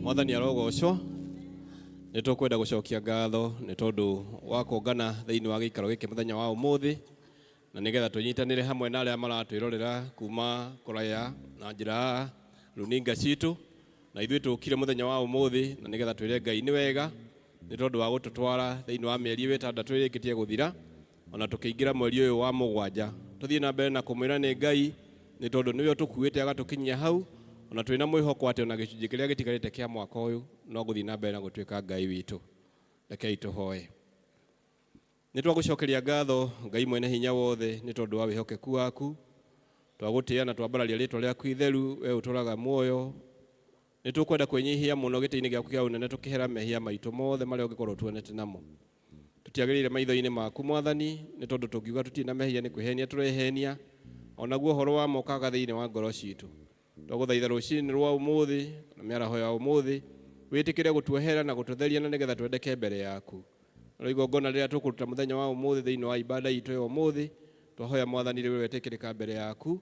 Mwathani arogocwo. Nĩ tũkwenda gũcokia ngatho nĩ tondũ wa kũngana thĩinĩ wa gĩikaro gĩkĩ mũthenya wa ũmũthĩ, na nĩgetha tũnyitanĩre hamwe na arĩa maratwĩrorera kuma kũraya na njĩra ya runinga citũ. Na ithuĩ tũkire mũthenya wa ũmũthĩ na nĩgetha twĩre Ngai nĩ wega nĩ tondũ wa gũtũtwara thĩinĩ wa mĩeri ĩtandatũ ĩrĩkĩtie gũthira, ona tũkĩingĩra mweri ũyũ wa mũgwanja. Tũthiĩ na mbere na kũmwĩra nĩ Ngai nĩ tondũ nĩwe ũtũkuĩte agatũkinyia hau, ona twĩna mwĩhoko atĩ ona gĩcunjĩ kĩrĩa gĩtigarĩte kĩa mwaka ũyũ no gũthiĩ na mbere na gũtuĩka Ngai witũ. Rekei tũhoe. Nĩ twagũcokeria ngatho Ngai mwene hinya wothe nĩ tondũ wa wĩhokeku waku. Twagũtĩĩa na twambararia rĩtwa rĩaku itheru, we ũtũraga muoyo. Nĩ tũkwenda kwĩnyihia mũno gĩtĩ-inĩ gĩaku kĩa ũnene tũkĩhera mehia maitũ mothe marĩa ũngĩkorwo tuonete namo. Tũtiagĩrĩire maitho-inĩ maku Mwathani, nĩ tondũ tũngiuga tũtirĩ na mehia nĩ kwĩhenia tũrehenia, onaguo ũhoro wa ma ũkaga thĩinĩ wa ngoro citũ. Twagũthaitha rũcinĩ rwa ũmũthĩ na mĩaraho ya ũmũthĩ, wĩtĩkĩre gũtuohera na gũtũtheria na nĩgetha twendeke mbere yaku. Narĩo igongona rĩrĩa tũkũruta mũthenya wa ũmũthĩ thĩinĩ wa ibada itũ ya ũmũthĩ, twahoya Mwathani rĩwe wetĩkĩrĩka mbere yaku,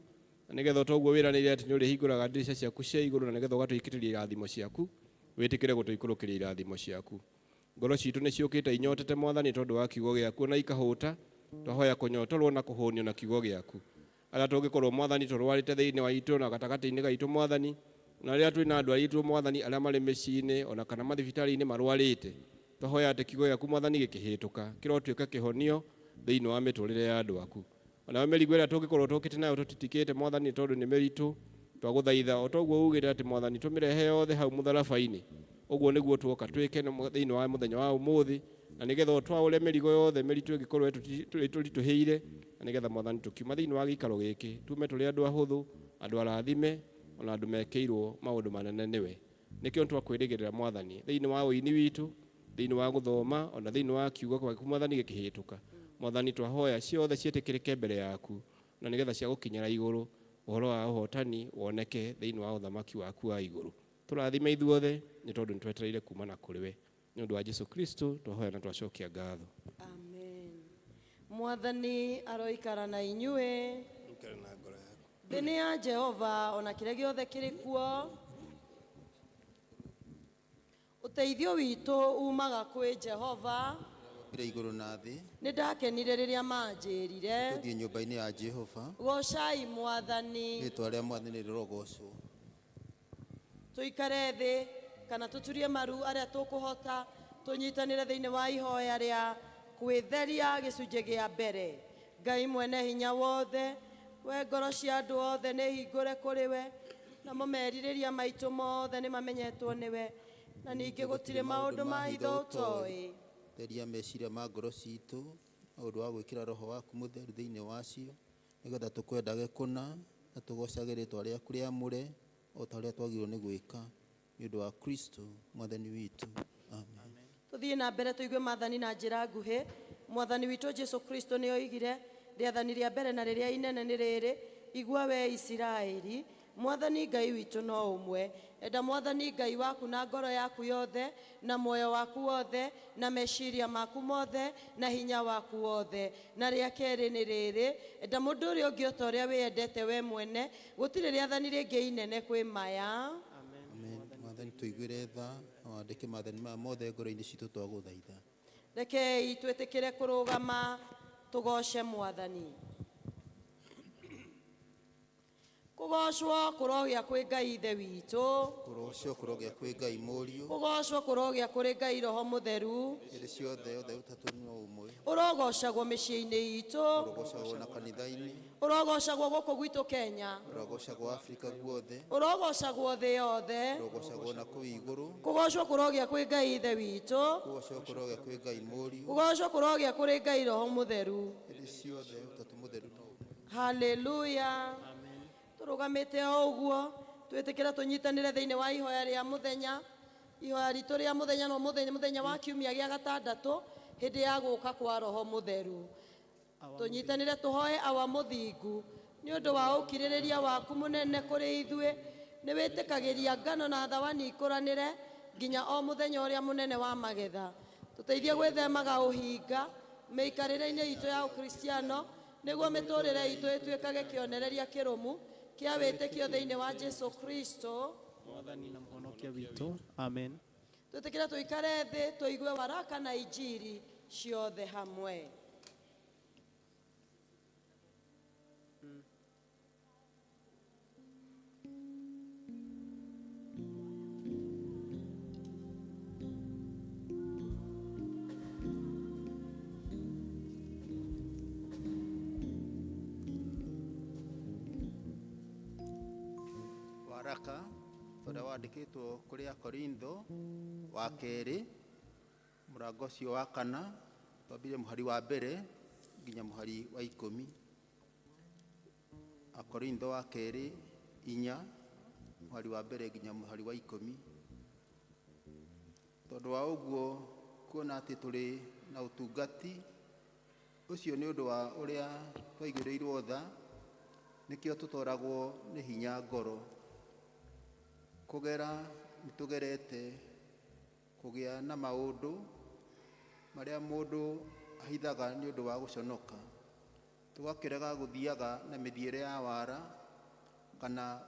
na nĩgetha o ta ũguo wĩranĩire atĩ nĩ ũrĩhingũraga ndirica ciaku cia igũrũ na nĩgetha ũgatũikĩrĩria irathimo ciaku, wĩtĩkĩre gũtũikũrũkĩria irathimo ciaku. Ngoro citũ nĩ ciũkĩte inyotete Mwathani tondũ wa kiugo gĩaku na ikahũta, twahoya kũnyotorwo na kũhũnio na kiugo gĩaku. Arĩa tũngĩkorwo Mwathani tũrwarĩte thĩinĩ wa itũ na gatagatĩ-inĩ gaitũ Mwathani, na rĩrĩa twĩna andũ aitũ Mwathani arĩa marĩ mĩciĩ-inĩ ona kana mathibitarĩ-inĩ marwarĩte, twahoya atĩ kiugo gĩaku Mwathani gĩkĩhĩtũka kĩrotuĩka kĩhonio thĩinĩ wa mĩtũrĩre ya andũ aku. Onayo mĩrigo ĩrĩa tũngĩkorwo tũkĩte nayo tũtitikĩte Mwathani tondũ nĩ mĩritũ, twagũthaitha o ta ũguo ugĩte atĩ Mwathani tũmĩrehe yothe hau mũtharaba-inĩ. Ũguo nĩguo tuoka twĩke thĩinĩ wa mũthenya wa ũmũthĩ, na nĩgetha ũtwaũre mĩrigo yothe mĩritũ ĩngĩkorwo ĩtũritũhĩire, na nĩgetha Mwathani tũkiuma thĩinĩ wa gĩikaro gĩkĩ tume tũrĩ andũ ahũthũ, andũ arathime, ona andũ mekĩirwo maũndũ manene nĩwe. Nĩkĩo twakwĩrĩgĩrĩra Mwathani thĩinĩ wa ũini witũ, thĩinĩ wa gũthoma, ona thĩinĩ wa kiugo gĩaku Mwathani gĩkĩhĩtũka. Mwathani twahoya ciothe ciĩtĩkĩrĩke mbere yaku, na nĩgetha cia gũkinyĩra igũrũ ũhoro wa ũhotani woneke thĩinĩ wa ũthamaki waku wa igũrũ. Tũrathime ithuothe nĩ tondũ nĩ twetereire kumana kũrĩ we. Nĩ ũndũ wa Jesu Kristo twahoya na twacokia ngatho. Amen. Mwathani aroikara na inyuĩ. Ikara na ngoro yaku. Thĩ nĩ ya Jehova ona kĩrĩa gĩothe kĩrĩ kuo. Ũteithio witũ umaga kwĩ Jehova. Wombire igũrũ na thĩ. Nĩ ndakenire rĩrĩa manjĩrire. Tũthiĩ nyũmba-inĩ ya Jehova. Gocai Mwathani. Rĩĩtwa rĩa Mwathani rĩrogocwo. Tũikare thĩ kana tũturie maru arĩa tũkũhota tũnyitanĩre thĩinĩ wa ihoya rĩa kwĩtheria gĩcunjĩ gĩa mbere. Ngai mwene hinya wothe, we ngoro cia andũ othe nĩ hingũre kũrĩ we, namo merirĩria maitũ mothe nĩ mamenyetwo nĩwe, na ningĩ gũtirĩ maũndũ ma hitho ũtoĩ. Theria meciria ma ngoro citũ na ũndũ wa gwĩkĩra roho waku mũtheru thĩinĩ wacio, nĩgetha tũkwendage kũna na tũgocage rĩĩtwa rĩaku rĩamũre o ta ũrĩa twagĩrĩirwo nĩ gwĩka nĩ ũndũ wa Kristo Mwathani witũ. Amen. Tuthiĩ na mbere tũigue maathani na njĩra nguhĩ. Mwathani witũ Jesu Kristo nĩ oigire, rĩathani rĩa mbere na rĩrĩa inene nĩ rĩrĩ, igua we Isiraeli, Mwathani Ngai witũ no ũmwe. Enda Mwathani Ngai waku na ngoro yaku yothe, na muoyo waku wothe, na meciria maku mothe, na hinya waku wothe. Na rĩa kerĩ nĩ rĩrĩ, enda mũndũ ũrĩa ũngĩ o ta ũrĩa wĩyendete we mwene. Gũtirĩ rĩathani rĩngĩ inene kwĩ maya. Amen. Mwathani tũiguĩre tha na wandĩke maathani maya mothe ngoro-inĩ citũ twagũthaitha. Rekei twĩtĩkĩre kũrũgama tũgoce Mwathani. Kũgocwo kũrogĩa kwĩ Ngai Ithe witũ. Kũgocwo kũrogĩa kwĩ Ngai Mũriũ. Kũgocwo kũrogĩa kũrĩ Ngai Roho Mũtheru. Hĩndĩ ciothe othe ũtatũ no ũmwe. Ũrogocagwo mĩciĩ-inĩ itũ. Ũrogocagwo na kanitha-inĩ. Ũrogocagwo gũkũ gwitũ Kenya. Ũrogocagwo Afrika guothe. Ũrogocagwo thĩ yothe. Ũrogocagwo na kũu igũrũ. Kũgocwo kũrogĩa kwĩ Ngai Ithe witũ. Kũgocwo kũrogĩa kwĩ Ngai Mũriũ. Kũgocwo kũrogĩa kũrĩ Ngai Roho Mũtheru. Hĩndĩ ciothe ũtatũ mũtheru no ũmwe. Haleluya. Tũrũgamĩte o ũguo twĩtĩkĩre tũnyitanĩre thĩinĩ wa ihoya rĩa mũthenya. Ihoya ritũ rĩa mũthenya no mũthenya mũthenya wa kiumia gĩa gatandatũ hĩndĩ ya gũka kwa Roho Mũtheru. Tũnyitanĩre tũhoe Awa Mũthingu nĩ ũndũ wa ũkirĩrĩria waku mũnene kũrĩ ithuĩ. Nĩ wĩtĩkagĩria ngano na thawani ikũranĩre nginya o mũthenya ũrĩa mũnene wa magetha. Tũteithie gwĩthemaga ũhinga mĩikarĩre-inĩ itũ ya Ũkristiano nĩguo mĩtũrĩre itũ ĩtuĩkage kĩonereria kĩrũmu kĩa wĩtĩkio thĩinĩ wa Jesu Kristo. Mwathani na Mũhonokia witũ. Amen. Twĩtĩkĩre tũikare thĩ tũigue waraka na injiri ciothe hamwe. Waraka ũrĩa wandĩkĩtwo kũrĩ Akorintho wa kerĩ, mũrango ũcio wa kana, twambire mũhari wa mbere nginya mũhari wa 10. Akorintho wa kerĩ 4, mũhari wa mbere nginya mũhari wa 10. Tondũ wa ũguo kuona atĩ tũrĩ na ũtungati ũcio nĩ ũndũ wa ũrĩa twaigĩrĩirwo tha, nĩkĩo tũtoragwo nĩ hinya ngoro. Kũgera nĩtũgerete kũgĩa na maũndũ marĩa mũndũ ahithaga nĩ ũndũ wa gũconoka, tũgakĩrega gũthiaga na mĩthiĩre ya wara, kana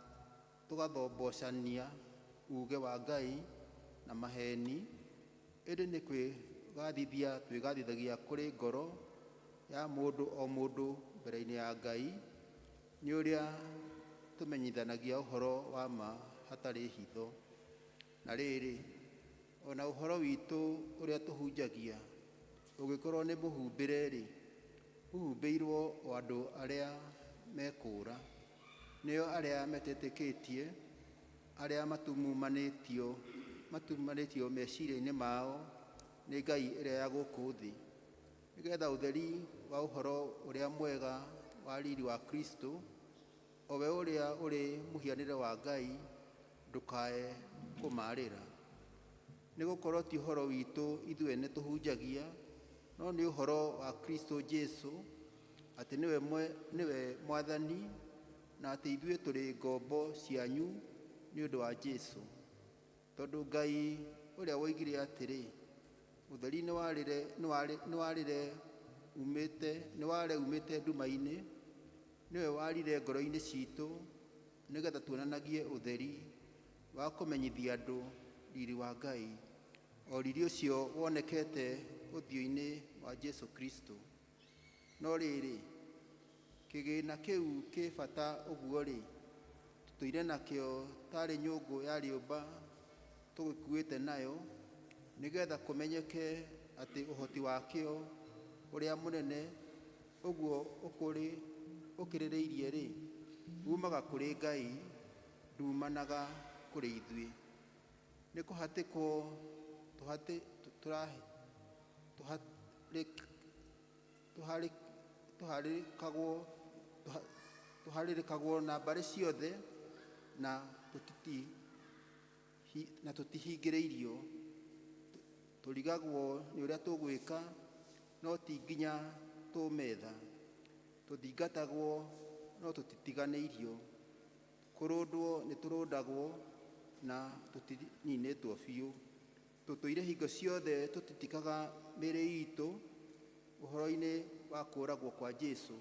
tũgathombocania uge wa Ngai na maheni, ĩndĩ nĩ kwĩgathithia twĩgathithagia kũrĩ ngoro ya mũndũ o mũndũ mbere-inĩ ya Ngai, nĩ ũrĩa tũmenyithanagia ũhoro wa ma hatarĩ hitho. Na rĩrĩ, ona ũhoro witũ ũrĩa tũhunjagia ũngĩkorwo nĩ mũhumbĩre-rĩ, ũhumbĩirwo o andũ arĩa mekũũra, nĩo arĩa metetĩkĩtie, arĩa matumumanĩtio meciria-inĩ mao nĩ Ngai ĩrĩa ya gũkũ thĩ, nĩgetha ũtheri wa ũhoro ũrĩa mwega wa riri wa Kristo, o we ũrĩa ũrĩ mũhianĩre wa Ngai, ndũkae kũmarĩra. Nĩ gũkorwo ti ũhoro witũ ithuĩ nĩ tũhunjagia, no nĩ ũhoro wa Kristo Jesu, atĩ nĩwe Mwathani, na atĩ ithuĩ tũrĩ ngombo cianyu nĩ ũndũ wa Jesu. Tondũ Ngai ũrĩa woigire atĩrĩ, ũtheri nĩwarĩ umĩte nduma-inĩ, nĩwe warire ngoro-inĩ citũ, nĩgetha tuonanagie ũtheri wa kũmenyithia andũ riri wa Ngai, o riri ũcio wonekete ũthiũ-inĩ wa Jesu Kristo. No rĩrĩ, kĩgĩna kĩu kĩ bata ũguo-rĩ, tũtũire nakĩo tarĩ nyũngũ ya rĩũmba tũgĩkuĩte nayo, nĩgetha kũmenyeke atĩ ũhoti wakĩo ũrĩa mũnene ũguo ũkĩrĩrĩirie-rĩ, umaga kũrĩ Ngai, ndumanaga kũrĩ ithuĩ. Nĩ kũhatĩkwo tũharĩrĩkagwo na mbarĩ ciothe, na tũtihingĩrĩirio. Tũrigagwo nĩ ũrĩa tũgwĩka, no ti nginya tũmetha. Tũthingatagwo, no tũtitiganĩirio. Kũrũndwo nĩ tũrũndagwo, na tũtininĩtwo biũ. Tũtũire hingo ciothe tũtitikaga mĩĩrĩ itũ ũhoro-inĩ wa kũũragwo kwa Jesu,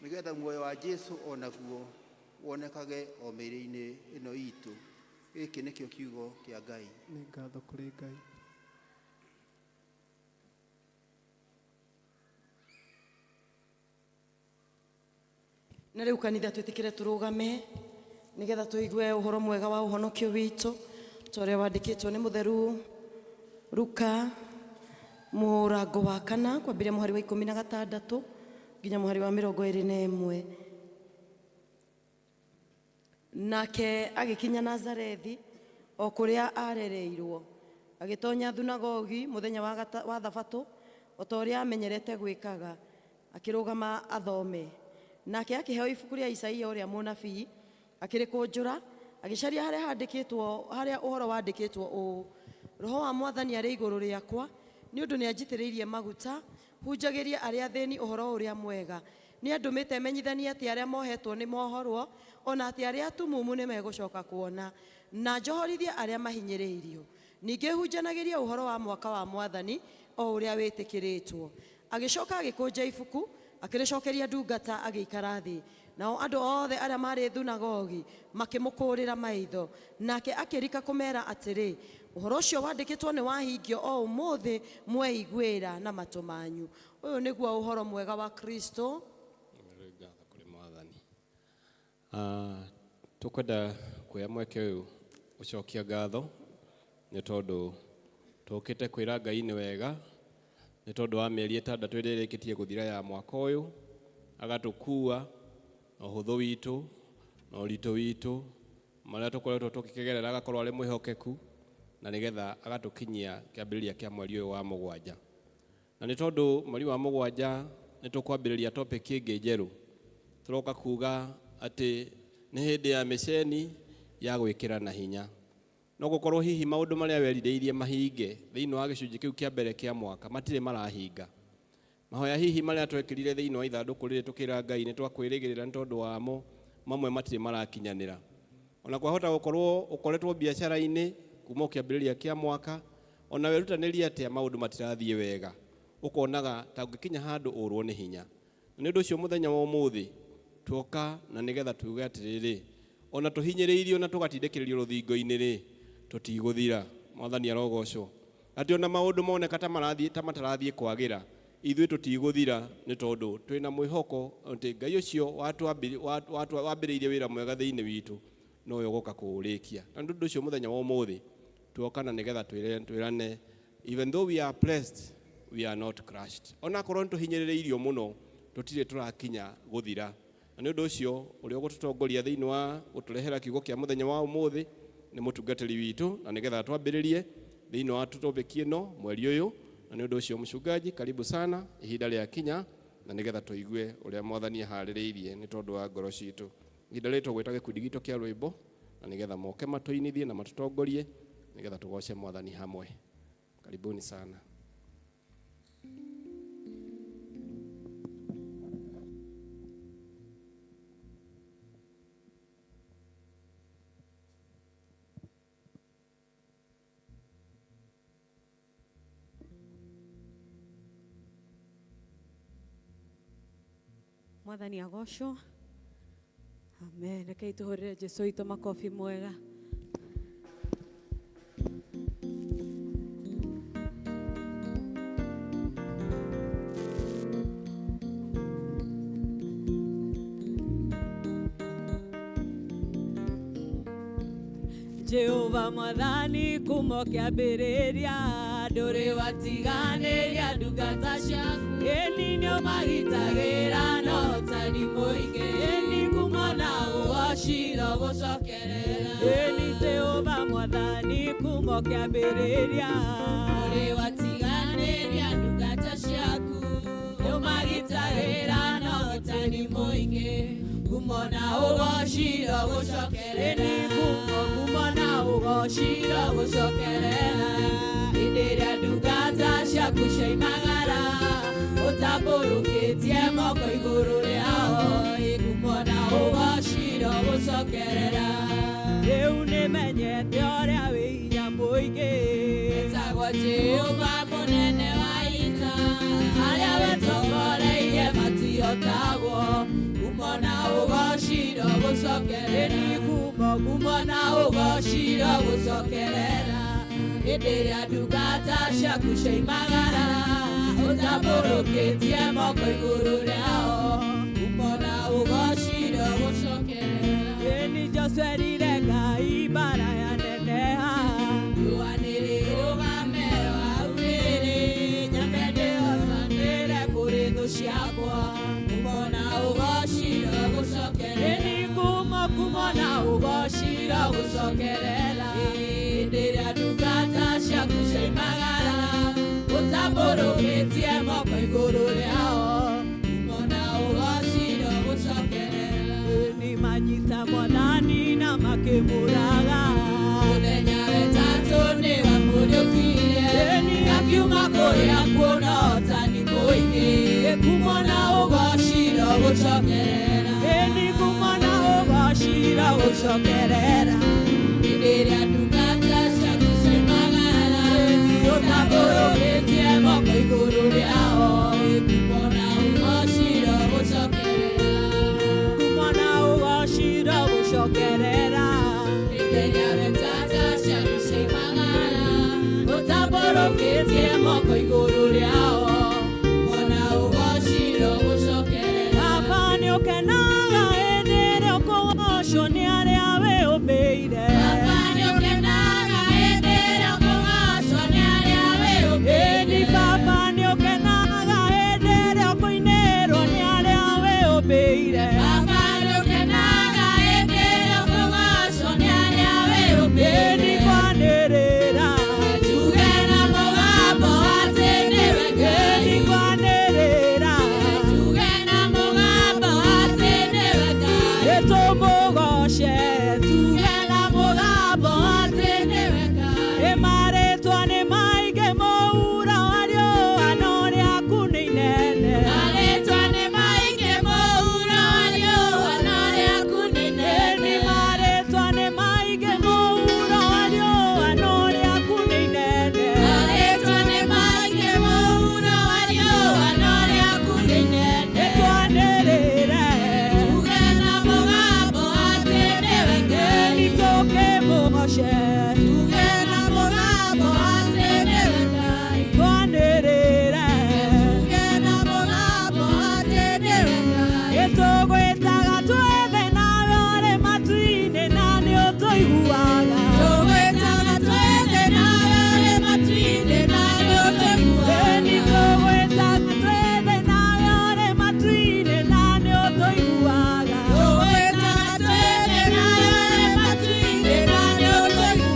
nĩgetha muoyo wa Jesu o naguo wonekage o mĩĩrĩ-inĩ ĩno itũ. Gĩkĩ nĩkĩo kiugo kĩa Ngai. Nĩ ngatho kũrĩ Ngai. Na rĩu kanitha twĩtĩkĩre tũrũgame nĩgetha tũigue ũhoro mwega wa ũhonokio witũ ta ũrĩa wandĩkĩtwo nĩ mũtheru Luka mũrango wa 4 kwambĩrĩria mũhari wa 16 nginya mũhari wa 21. Nake agĩkinya Nazarethi o kũrĩa arereirwo, agĩtonya thunagogi mũthenya wa thabatũ o ta ũrĩa amenyerete gwĩkaga, akĩrũgama athome. Nake akĩheo ibuku rĩa Isaia ũrĩa mũnabii, akĩrĩkũnjũra, agĩcaria harĩa handĩkĩtwo, harĩa ũhoro wandĩkĩtwo ũũ: Roho wa Mwathani arĩ igũrũ rĩakwa, nĩ ũndũ nĩanjitĩrĩirie maguta hunjagĩrie arĩa athĩni ũhoro ũrĩa mwega. Nĩandũmĩte menyithanie atĩ arĩa mohetwo nĩ mohorwo, ona atĩ arĩa atumumu nĩ megũcoka kuona, na njohorithie arĩa mahinyĩrĩirio. Ningĩ hunjanagĩrie ũhoro wa mwaka wa Mwathani o ũrĩa wĩtĩkĩrĩtwo. Agĩcoka agĩkũnja ibuku, akĩrĩcokeria ndungata, agĩikara thĩ. Nao andũ othe arĩa maarĩ thunagogi makĩmũkũũrĩra maitho. Nake akĩrika kũmera atĩrĩ, ũhoro ũcio wandĩkĩtwo nĩ wahingio o ũmũthĩ mweiguĩra na matũ manyu. Ũyũ nĩguo ũhoro mwega wa Kristo. Ngatho kũrĩ Mwathani. Tũkwenda kuoya mweke ũyũ gũcokia ngatho nĩ tondũ tũkĩte kwĩra Ngai nĩ wega nĩ tondũ wa mĩeri 6 ĩrĩa ĩrĩkĩtie gũthira ya mwaka ũyũ, agatũkua na ũhũthũ witũ na ũritũ witũ marĩa tũkoretwo tũkĩgerera, agakorwo arĩ mwĩhokeku na nĩgetha agatũkinyia kĩambĩrĩria kĩa mweri ũyũ wa 7. Na nĩ tondũ mweri wa 7 nĩ tũkwambĩrĩria topic ĩngĩ njerũ, tũroka kuga atĩ nĩ hĩndĩ ya mĩceni ya gwĩkĩrana hinya. No gũkorwo hihi maũndũ marĩa werirĩirie mahinge thĩinĩ wa gĩcunjĩ kĩu kĩa mbere kĩa mwaka matirĩ marahinga. Mahoya hihi marĩa twekĩrire thĩinĩ wa ithandũkũ rĩrĩ tũkĩra Ngai nĩ twakwĩrĩgĩrĩra nĩ tondũ wamo, mamwe matirĩ marakinyanĩra. Ona kwahota gũkorwo ũkoretwo biacara-inĩ kuma kĩambĩrĩria kĩa mwaka, ona werutanĩria atĩa maũndũ matirathiĩ wega, ũkonaga ta ũngĩkinya handũ ũrwo nĩ hinya. Na nĩ ũndũ ũcio mũthenya wa ũmũthĩ tuoka na nĩgetha tuuge atĩrĩrĩ, ona tũhinyĩrĩirio na tũgatindĩkĩrĩrio rũthingo-inĩ rĩ, tũtigũthira. Mwathani arogocwo. Atĩ ona maũndũ moneka ta marathiĩ ta matarathiĩ kwagĩra, ithuĩ tũtigũthira nĩ tondũ twĩna mwĩhoko atĩ Ngai ũcio wambĩrĩirie wĩra mwega thĩinĩ witũ nowe ũgoka kũũrĩkia. Na nĩ ũndũ ũcio mũthenya wa ũmũthĩ tuoka na nĩgetha twĩrane, even though we are pressed, we are not crushed. Ona korwo nĩ tũhinyĩrĩirio mũno, tũtirĩ tũrakinya gũthira. Na nĩ ũndũ ũcio ũrĩa ũgũtũtongoria thĩinĩ wa gũtũrehera kiugo kĩa mũthenya wa ũmũthĩ nĩ mũtungatĩri witũ, na nĩgetha twambĩrĩrie thĩinĩ wa topic ĩno mweri ũyũ. Na nĩ ũndũ ũcio mũchungaji, karibu sana, ihinda rĩa kinya na nĩgetha tũigue ũrĩa Mwathani aharĩrĩirie nĩ tondũ wa ngoro citũ. Ihinda rĩrĩ tũgwĩta gĩkundi gitũ kĩa rwĩmbo na nĩgetha moke matũinithie na matũtongorie nĩgetha tũgoce Mwathani hamwe. Karibuni sana. Mwathani agocwo. Amen. Rekei tũhũrĩre Jesũ witũ makobi mwega. Jehova Mwathani kuma kĩambĩrĩria ndũrĩ watiganĩria ndungata ciaku, ĩni nĩũmagitagĩra na ũtani mũingĩ, ĩni kuma na ũgociro gũcokerera, ĩni Jehova Mwathani kuma kĩambĩrĩria ndũrĩ watiganĩria ndungata ciaku, nĩũmagitagĩra na ũtani mũingĩ, kuma na ũgociro gũcokerera, ĩni kuma na ũgociro gũcokerera. Hĩndĩ ĩrĩa ndungata ciaku ciaimagara, ũtambũrũkĩtie moko igũrũ rĩao, kuma na ũgociro gũcokerera. Rĩu nĩmenyete ũrĩa wĩ hinya mũingĩ, etagwo Jehova mũnene wa ita, arĩa wetongoreirie matihotagwo, kuma na ũgociro gũcokerera, ĩni kuma na ũgociro gũcokerera. Hĩndĩ ĩrĩa ndungata ciaku ciaimagara, ũtambũrũkĩtie moko igũrũ rĩao, kuma na ũgociro gũcokerera. Ĩni Joshua erire Ngai mbara yaneneha, riũa nĩrĩrũgame hau rĩrĩ, nyambe ndĩhotanĩre kũrĩ thũ ciakwa, kuma na ũgociro gũcokerera. Ĩni kuma na ũgociro gũcokerera. Hĩndĩ ĩrĩa ndungata ciaku ciaimagara, ũtambũrũkĩtie moko igũrũ rĩao, kuma na ũgociro gũcokerera. Ĩni manyita Mwathani na makĩmũraga, mũthenya wetatũ nĩwamũriũkirie, akiuma kũrĩa kuona ũtani mũingĩ, kuma na ũgociro gũcokerera. Ĩni kuma na ũgociro gũcokerera. Hĩndĩ ĩrĩa ndungata ciaku ciaimagara, ũtambũrũkĩtie moko igũrũ rĩao, kuma na ũgociro gũcokerera. Kuma gũcokerera. Ũtambũrũkĩtie moko igũrũ rĩao ona ũgocirwo gũcokerera. Baba nĩũkenaga hĩndĩ ĩrĩa ũkũgocwo nĩ arĩa wĩũmbĩire. Baba nĩũkenaga hĩndĩ ĩrĩa ũkũgocwo nĩ arĩa Ĩni wĩũmbĩire. baba nĩũkenaga hĩndĩ ĩrĩa ũkũinĩrwo nĩ arĩa wĩũmbĩire. Baba nĩũkenaga hĩndĩ ĩrĩa ũkũgocwo nĩ arĩa Ĩni wĩũmbĩire. kwanĩrĩra. Njuge na mũgambo atĩ nĩwe Ngai. Ĩni kwanĩrĩra. Njuge na mũgambo atĩ nĩwe Ngai. Ĩtũmũgoce tu. Njuge na mũgambo atĩ nĩwe Ngai. Ĩ marĩtwa nĩ maingĩ mũhuro wa riũa no rĩaku nĩ inene. Marĩtwa nĩ maingĩ mũhuro wa riũa no rĩaku nĩ Ĩni inene. marĩtwa nĩ maingĩ mũhuro wa riũa no rĩaku nĩ inene. Marĩtwa nĩ maingĩ mũhuro wa riũa no rĩaku nĩ inene. Ĩtwanĩrĩre. Njuge na mũgambo atĩ nĩwe Ngai. Ĩni tũkĩmũgoce. Njuge na mũgambo atĩ nĩwe Ngai. Twanĩrĩre. Njuge na mũgambo atĩ nĩwe Ngai. Ĩtũgwĩtaga twethe nawe ũrĩ matu-inĩ na nĩũtũiguaga. Tũgwĩtaga twethe nawe ũrĩ matu-inĩ na nĩũtũiguaga. Ĩni tũgwĩtaga twethe nawe ũrĩ matu-inĩ na nĩũtũiguaga. Tũgwĩtaga twethe nawe ũrĩ matu-inĩ na nĩũtũiguaga.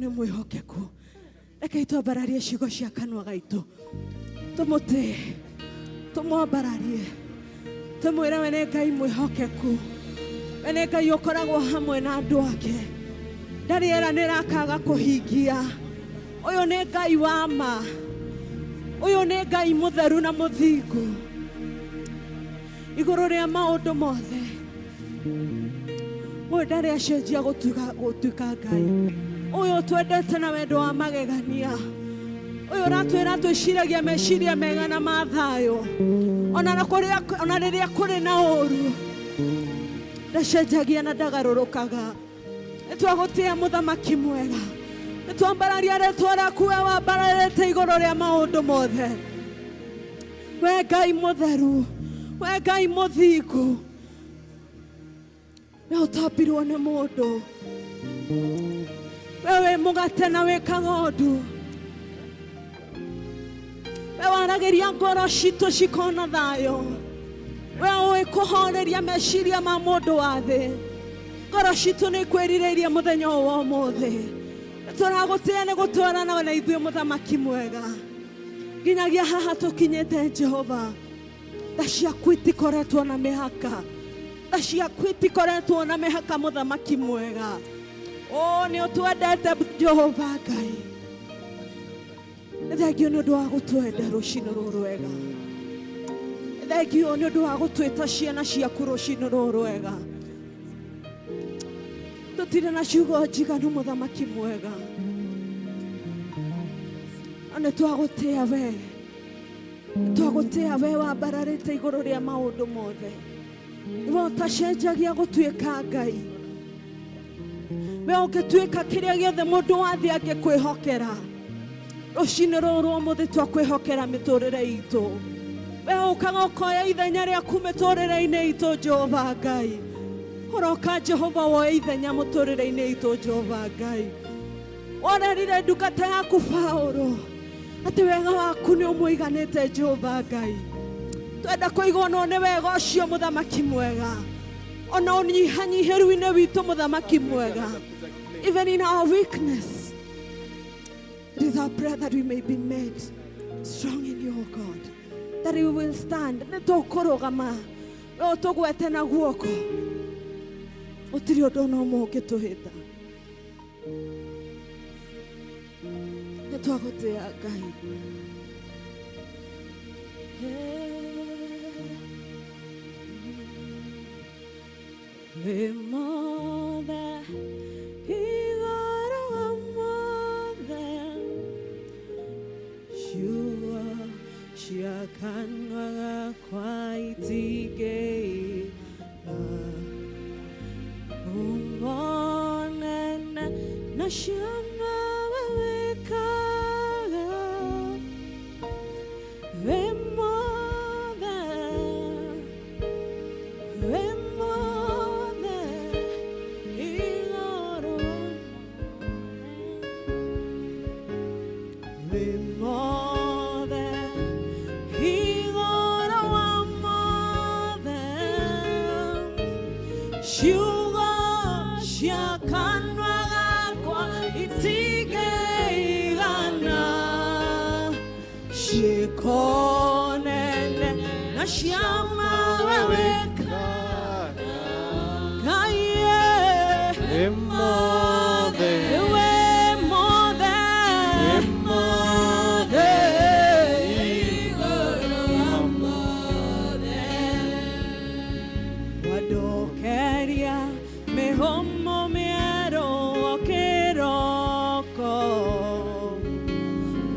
Nĩ mwĩhokeku. Rekei twambararie ciugo cia kanua gaitũ, tũmũtĩe, tũmwambararie, tũmwĩre we nĩ Ngai mwĩhokeku, we nĩ Ngai ũkoragwo hamwe na andũ ake, ndarĩ eranĩra akaga kũhingia. Ũyũ nĩ Ngai wa ma, ũyũ nĩ Ngai mũtheru na mũthingu igũrũ rĩa maũndũ mothe. Ũyũ ndarĩ acenjia gũtuĩka Ngai. Ũyũ twendete na wendo wa magegania, ũyũ ũratwĩra twĩciragia meciria mega na ma thayũ, ona rĩrĩa kũrĩ na ũru, ndacenjagia na ndagarũrũkaga. Nĩ twagũtĩa mũthamaki mwega, nĩ twambararia rĩtwa rĩaku we wambararĩte igũrũ rĩa maũndũ mothe. We Ngai mũtheru, we Ngai mũthingu, we ũtambirwo nĩ mũndũ, we wĩ mũgate na wĩ kagondu, we waragĩria ngoro citũ cikona thayũ, we ũĩ kũhoreria meciria ma mũndũ wa thĩ. Ngoro citũ nĩ ikwĩrirĩirie mũthenya ũyũ wa ũmũthĩ. Tũragũtĩa nĩ gũtwarana na ithuĩ mũthamaki mwega nginyagia haha tũkinyĩte. Jehova, tha ciaku itikoretwo na mĩhaka, tha ciaku itikoretwo na mĩhaka, mũthamaki mwega. O nĩ ũtwendete, Jehova Ngai. Nĩ thengio nĩ ũndũ wa gũtwenda rũcinĩ rũrũ rwega. Nĩ thengio nĩ ũndũ wa gũtwĩta ciana ciaku rũcinĩ rũrũ rwega. Tũtirĩ na ciugo njiganu, mũthamaki mwega, no nĩ twagũtĩa we, nĩ twagũtĩa we wambararĩte igũrũ rĩa maũndũ mothe, we ũtacenjagia gũtuĩka Ngai, we ũngĩtuĩka kĩrĩa gĩothe mũndũ wa thĩ angĩkwĩhokera. Rũcinĩ rũrũ rwa ũmũthĩ twakwĩhokera mĩtũrĩre itũ. We ũkaga ũkoya ithenya rĩaku mĩtũrĩre-inĩ itũ, Jehova Ngai. Ũroka, Jehova, woe ithenya mũtũrĩre-inĩ itũ, Jehova Ngai. Worerire ndungata yaku Paũlũ atĩ wega waku nĩ ũmũiganĩte, Jehova Ngai. Twenda kũiganwo nĩ wega ũcio, mũthamaki mwega, ona ũnyihanyihĩru-inĩ witũ, mũthamaki mwega. Even in our weakness, it is our prayer that we may be made strong in you, O God, that we will stand. Nĩ tũkũrũgama, we ũtũgwete na guoko, gũtirĩ ũndũ ona ũmwe ũngĩtũhĩta. Nĩ twagũtĩa, Ngai. Wĩ mothe igũrũ wa mothe, ciugo cia kanua gakwa itingĩiga umonene na ciama we wĩkaga. Wĩ mothe, wĩ mothe igũrũ, wĩ mothe igũrũ wa mothe, ciugo cia kanua gakwa itingĩigana ciĩko nene na ciama we wĩkaga, Ngai. Wĩ mothe, wĩ mothe, wĩ mothe, igũrũ wa mothe. Wandokeria mĩhũmũ mĩerũ o kĩroko,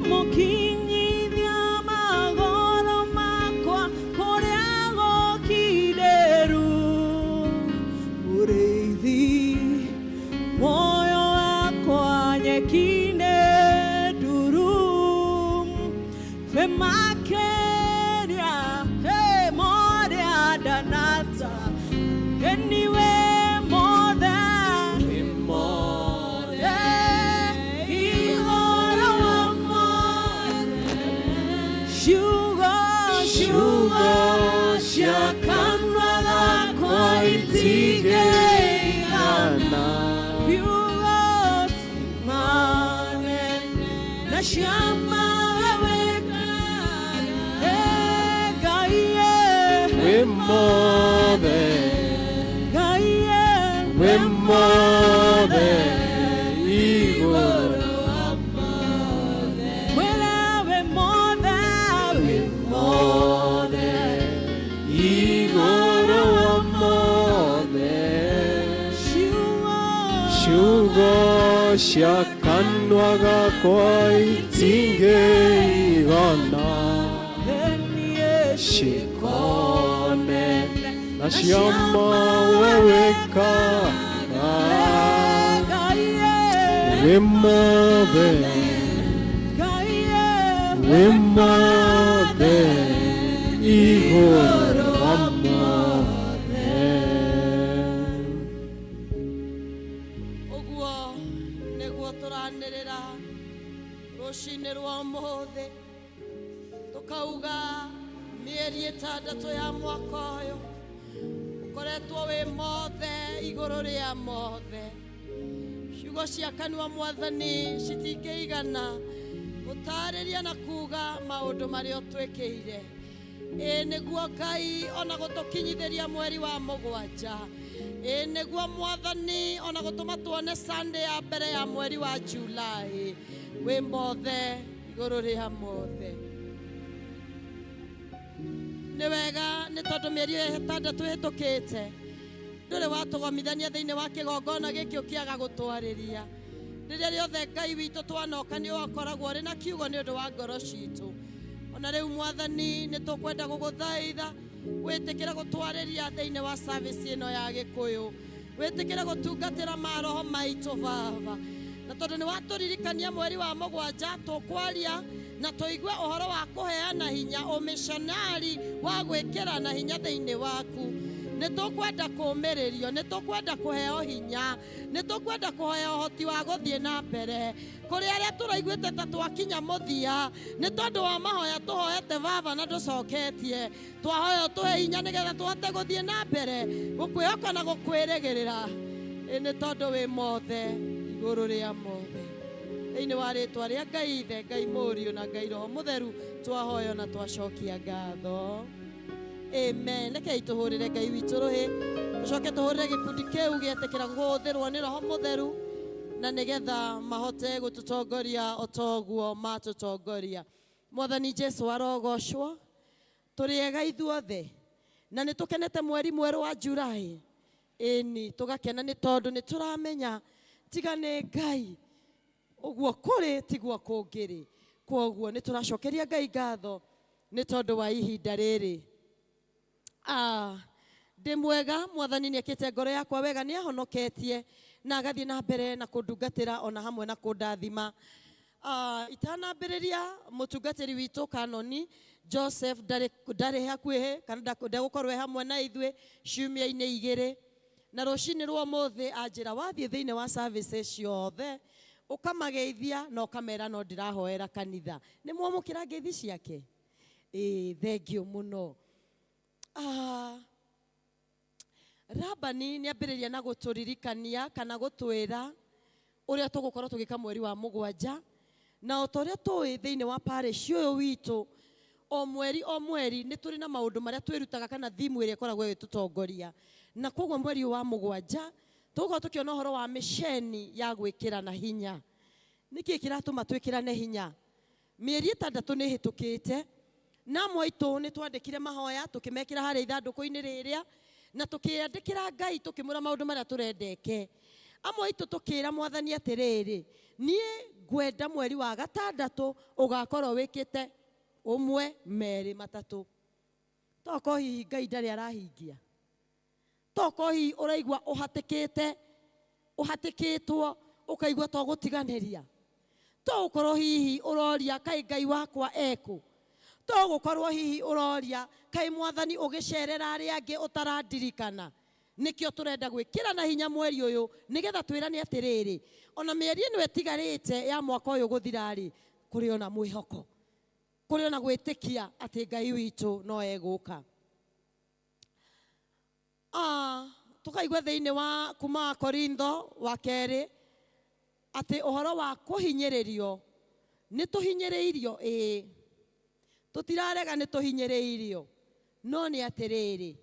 mũkinyithia magũrũ makwa kũrĩa gũkindĩru. Mũrĩithi muoyo wakwa nyeki-inĩ nduru, wĩ makĩria, hey, morĩa ndanata. Anyway, mothe, wĩ mothe, igũrũ wa mothe, ciugo, ciugo cia kanua gakwa itingĩigana ciugo ma Ciama we wĩkaga. Ngai Wĩ mothe, Ngai wĩ mothe igũrũ. Mwĩre wĩ mothe, wĩ Mothe igũrũ wa mothe. Ciugo Ciugo cia kanua gakwa itingĩigana niĩ ciĩkone na ciama we wĩkaga. Ngai Wĩ mothe, Ngai wĩ mothe igũrũ wa mothe. Ũguo nĩguo tũranĩrĩra rũcinĩ rwa ũmũthĩ, tũkauga mĩeri 6 ya mwaka ũyũ ũkoretwo wĩ mothe igũrũ rĩa mothe. Ciugo cia kanua Mwathani citingĩigana gũtarĩria na kuga maũndũ marĩa ũtwĩkĩire. Ĩ nĩguo Ngai ona gũtũkinyithĩria mweri wa 7. Ĩ nĩguo Mwathani ona gũtũma tuone Sunday ya mbere ya mweri wa Julai. Wĩ mothe igũrũ rĩa mothe. Nĩ wega nĩ tondũ mĩeri 6 ĩhĩtũkĩte ndũrĩ watũgomithania thĩinĩ wa kĩgongona gĩkĩ ũkĩaga gũtwarĩria. Rĩrĩa rĩothe Ngai witũ twanoka nĩ wakoragwo ũrĩ na kiugo nĩ ũndũ wa ngoro citũ. Ona rĩu Mwathani nĩ tũkwenda gũgũthaitha wĩtĩkĩre gũtwarĩria thĩinĩ wa service ĩno ya Gĩkũyũ, wĩtĩkĩre gũtungatĩra maroho maitũ Baba. Na tondũ nĩ watũririkania mweri wa 7 tũkwaria na tũigue ũhoro wa kũheana hinya, ũmĩconari wa gwĩkĩra na hinya thĩinĩ waku. Nĩ tũkwenda kũũmĩrĩrio, nĩ tũkwenda kũheo hinya, nĩ tũkwenda kũheo ũhoti wa gũthiĩ na mbere. Kũrĩ arĩa tũraiguĩte ta twakinya mũthia nĩ tondũ wa mahoya tũhoete Baba na ndũcoketie, twahoya ũtũhe hinya nĩgetha tũhote gũthiĩ na mbere gũkwĩhoka na gũkwĩrĩgĩrĩra. Ĩ nĩ tondũ wĩ mothe igũrũ rĩa mothe. Thĩinĩ wa rĩtwa rĩa Ngai Ithe, Ngai Mũriũ na Ngai Roho Mũtheru twahoya na twacokia ngatho. Amen. Rekei tũhũrĩre Ngai witũ rũhĩ, tũcoke tũhũrĩre gĩkundi kĩu gĩetĩkĩra kũhũthĩrwo nĩ Roho Mũtheru na nĩgetha mahote gũtũtongoria o ta ũguo matũtongoria. Mwathani Jesu arogocwo. Tũrĩ ega ithuothe na nĩ tũkenete mweri mwerũ wa Julai. Ĩni tũgakena nĩ tondũ nĩ tũramenya tiga nĩ Ngai ũguo kũrĩ tiguo kũngĩrĩ. Kwoguo nĩ tũracokeria Ngai ngatho nĩ tondũ wa ihinda rĩrĩ. Ndĩ mwega, Mwathani nĩ ekĩte ngoro yakwa wega, nĩ ahonoketie na agathiĩ na mbere na kũndungatĩra ona hamwe na kũndathima. Itanambĩrĩria mũtungatĩri witũ Kanoni Joseph ndarĩ hakuhĩ kana ndegũkorwo e hamwe na ithuĩ ciumia-inĩ 2. Na rũcinĩ rwa ũmũthĩ anjĩra wathiĩ thĩinĩ wa services ciothe ũkamageithia na ũkamera no ndĩrahoera kanitha. Nĩ mwamũkĩra ngeithi ciake? Ĩĩ, thengiũ mũno. Labani nĩ ambĩrĩria na gũtũririkania kana gũtwĩra ũrĩa tũgũkorwo tũgĩka mweri wa 7, na o ta ũrĩa tũĩ thĩinĩ wa parish ũyũ witũ o mweri o mweri nĩ tũrĩ na maũndũ marĩa twĩrutaga kana thimu ĩrĩa ĩkoragwo ĩgĩtũtongoria. Na koguo mweri ũyũ wa 7 tũgũkorwo tũkĩona ũhoro wa mĩceni ya gwĩkĩra na hinya. Nĩkĩ kĩratũma twĩkĩrane hinya? Mĩeri 6 nĩ ĩhĩtũkĩte na amwe aitũ nĩ twandĩkire mahoya tũkĩmekĩra harĩa ithandũkũ-inĩ rĩrĩa na tũkĩandĩkĩra Ngai tũkĩmwĩra maũndũ marĩa tũrendeke. Amwe aitũ tũkĩra Mwathani atĩrĩrĩ, niĩ ngwenda mweri wa 6 ũgakorwo wĩkĩte 1 2 3. Tokorwo hihi Ngai ndarĩ arahingia, tokorwo hihi ũraigua ũhatĩkĩte, ũhatĩkĩtwo ũkaigua to gũtiganĩria, to gũkorwo hihi ũroria kaĩ Ngai wakwa ekũ, to gũkorwo hihi ũroria kaĩ Mwathani ũgĩcerera arĩa angĩ ũtarandirikana. Nĩkĩo tũrenda gwĩkĩra na hinya mweri ũyũ nĩgetha twĩrane atĩrĩrĩ, ona mĩeri ĩno ĩtigarĩte ya mwaka ũyũ gũthira-rĩ, kũrĩ ona mwĩhoko, kũrĩ ona gwĩtĩkia atĩ Ngai witũ no egũka. Tũkaigua thĩinĩ wa kuma Korintho wa 2 atĩ ũhoro wa kũhinyĩrĩrio Nĩ tũhinyĩrĩirio ĩĩ, tũtirarega nĩ tũhinyĩrĩirio, no nĩ atĩrĩrĩ,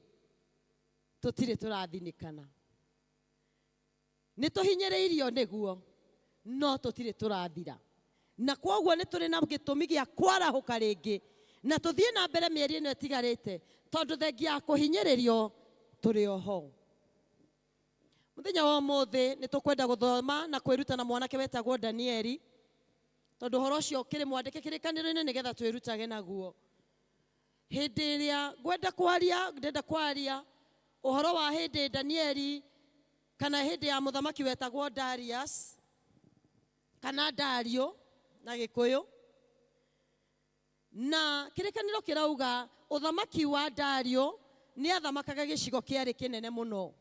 tũtirĩ tũrathinĩkana. Nĩ tũhinyĩrĩirio nĩguo, no tũtirĩ tũrathira. Na kwoguo nĩ tũrĩ na gĩtũmi gĩa kwarahũka rĩngĩ na tũthiĩ na mbere mĩeri ĩno ĩtigarĩte, tondũ thengia ya kũhinyĩrĩrio tũrĩ oho. Mũthenya wa ũmũthĩ nĩ tũkwenda gũthoma na kwĩruta na mwanake wetagwo Danieli, tondũ ũhoro ũcio ũkĩrĩ mwandĩke kĩrĩkanĩro-inĩ nĩgetha twĩrutage naguo. Hĩndĩ ĩrĩa ngwenda kwaria, ndĩrenda kwaria ũhoro wa hĩndĩ Danieli kana hĩndĩ ya mũthamaki wetagwo Darius kana Dario na Gĩkũyũ. Na kĩrĩkanĩro kĩrauga ũthamaki wa Dario nĩ athamakaga gĩcigo kĩarĩ kĩnene mũno.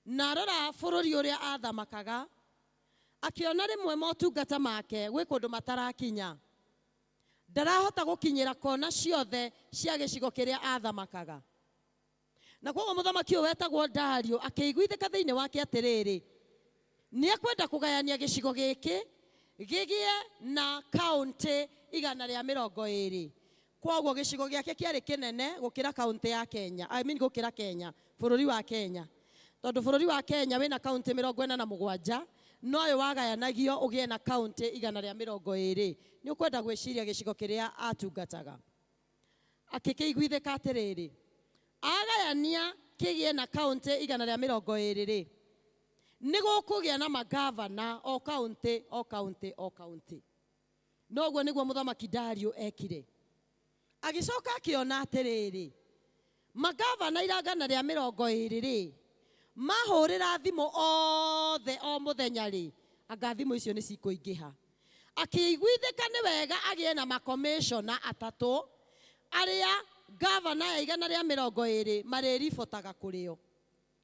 Na arora bũrũri ũrĩa athamakaga, akĩona rĩmwe motungata make gwĩ kũndũ matarakinya. Ndarahota gũkinyĩra kona ciothe cia gĩcigo kĩrĩa athamakaga. Na kwoguo mũthamaki ũyũ wetagwo Dario akĩiguithĩka thĩinĩ wake atĩrĩrĩ, nĩ ekwenda kũgayania gĩcigo gĩkĩ gĩgĩe na kaũntĩ 120. Kwoguo gĩcigo gĩake kĩarĩ kĩnene gũkĩra kaũntĩ ya Kenya, I mean gũkĩra Kenya, bũrũri wa Kenya. Tondũ bũrũri wa Kenya wĩna kaũntĩ 47, no ũyũ wagayanagio ũgĩe na kaũntĩ 120. Nĩ ũkwenda gwĩciria gĩcigo kĩrĩa atungataga. Akĩkĩiguithĩka atĩrĩrĩ, agayania kĩgĩe na kaũntĩ 120 rĩ, nĩ gũkũgĩa na magavana o kaũntĩ o kaũntĩ o kaũntĩ. Noguo nĩguo mũthamaki Dario ekire. Agĩcoka akĩona atĩrĩrĩ, magavana 120 rĩ, mahũrĩra thimũ othe o mũthenya rĩ, anga thimũ icio nĩ cikũingĩha. Akĩiguithĩka nĩ wega agĩe na makomishona atatũ arĩa gavana ya 120 marĩribotaga kũrĩo.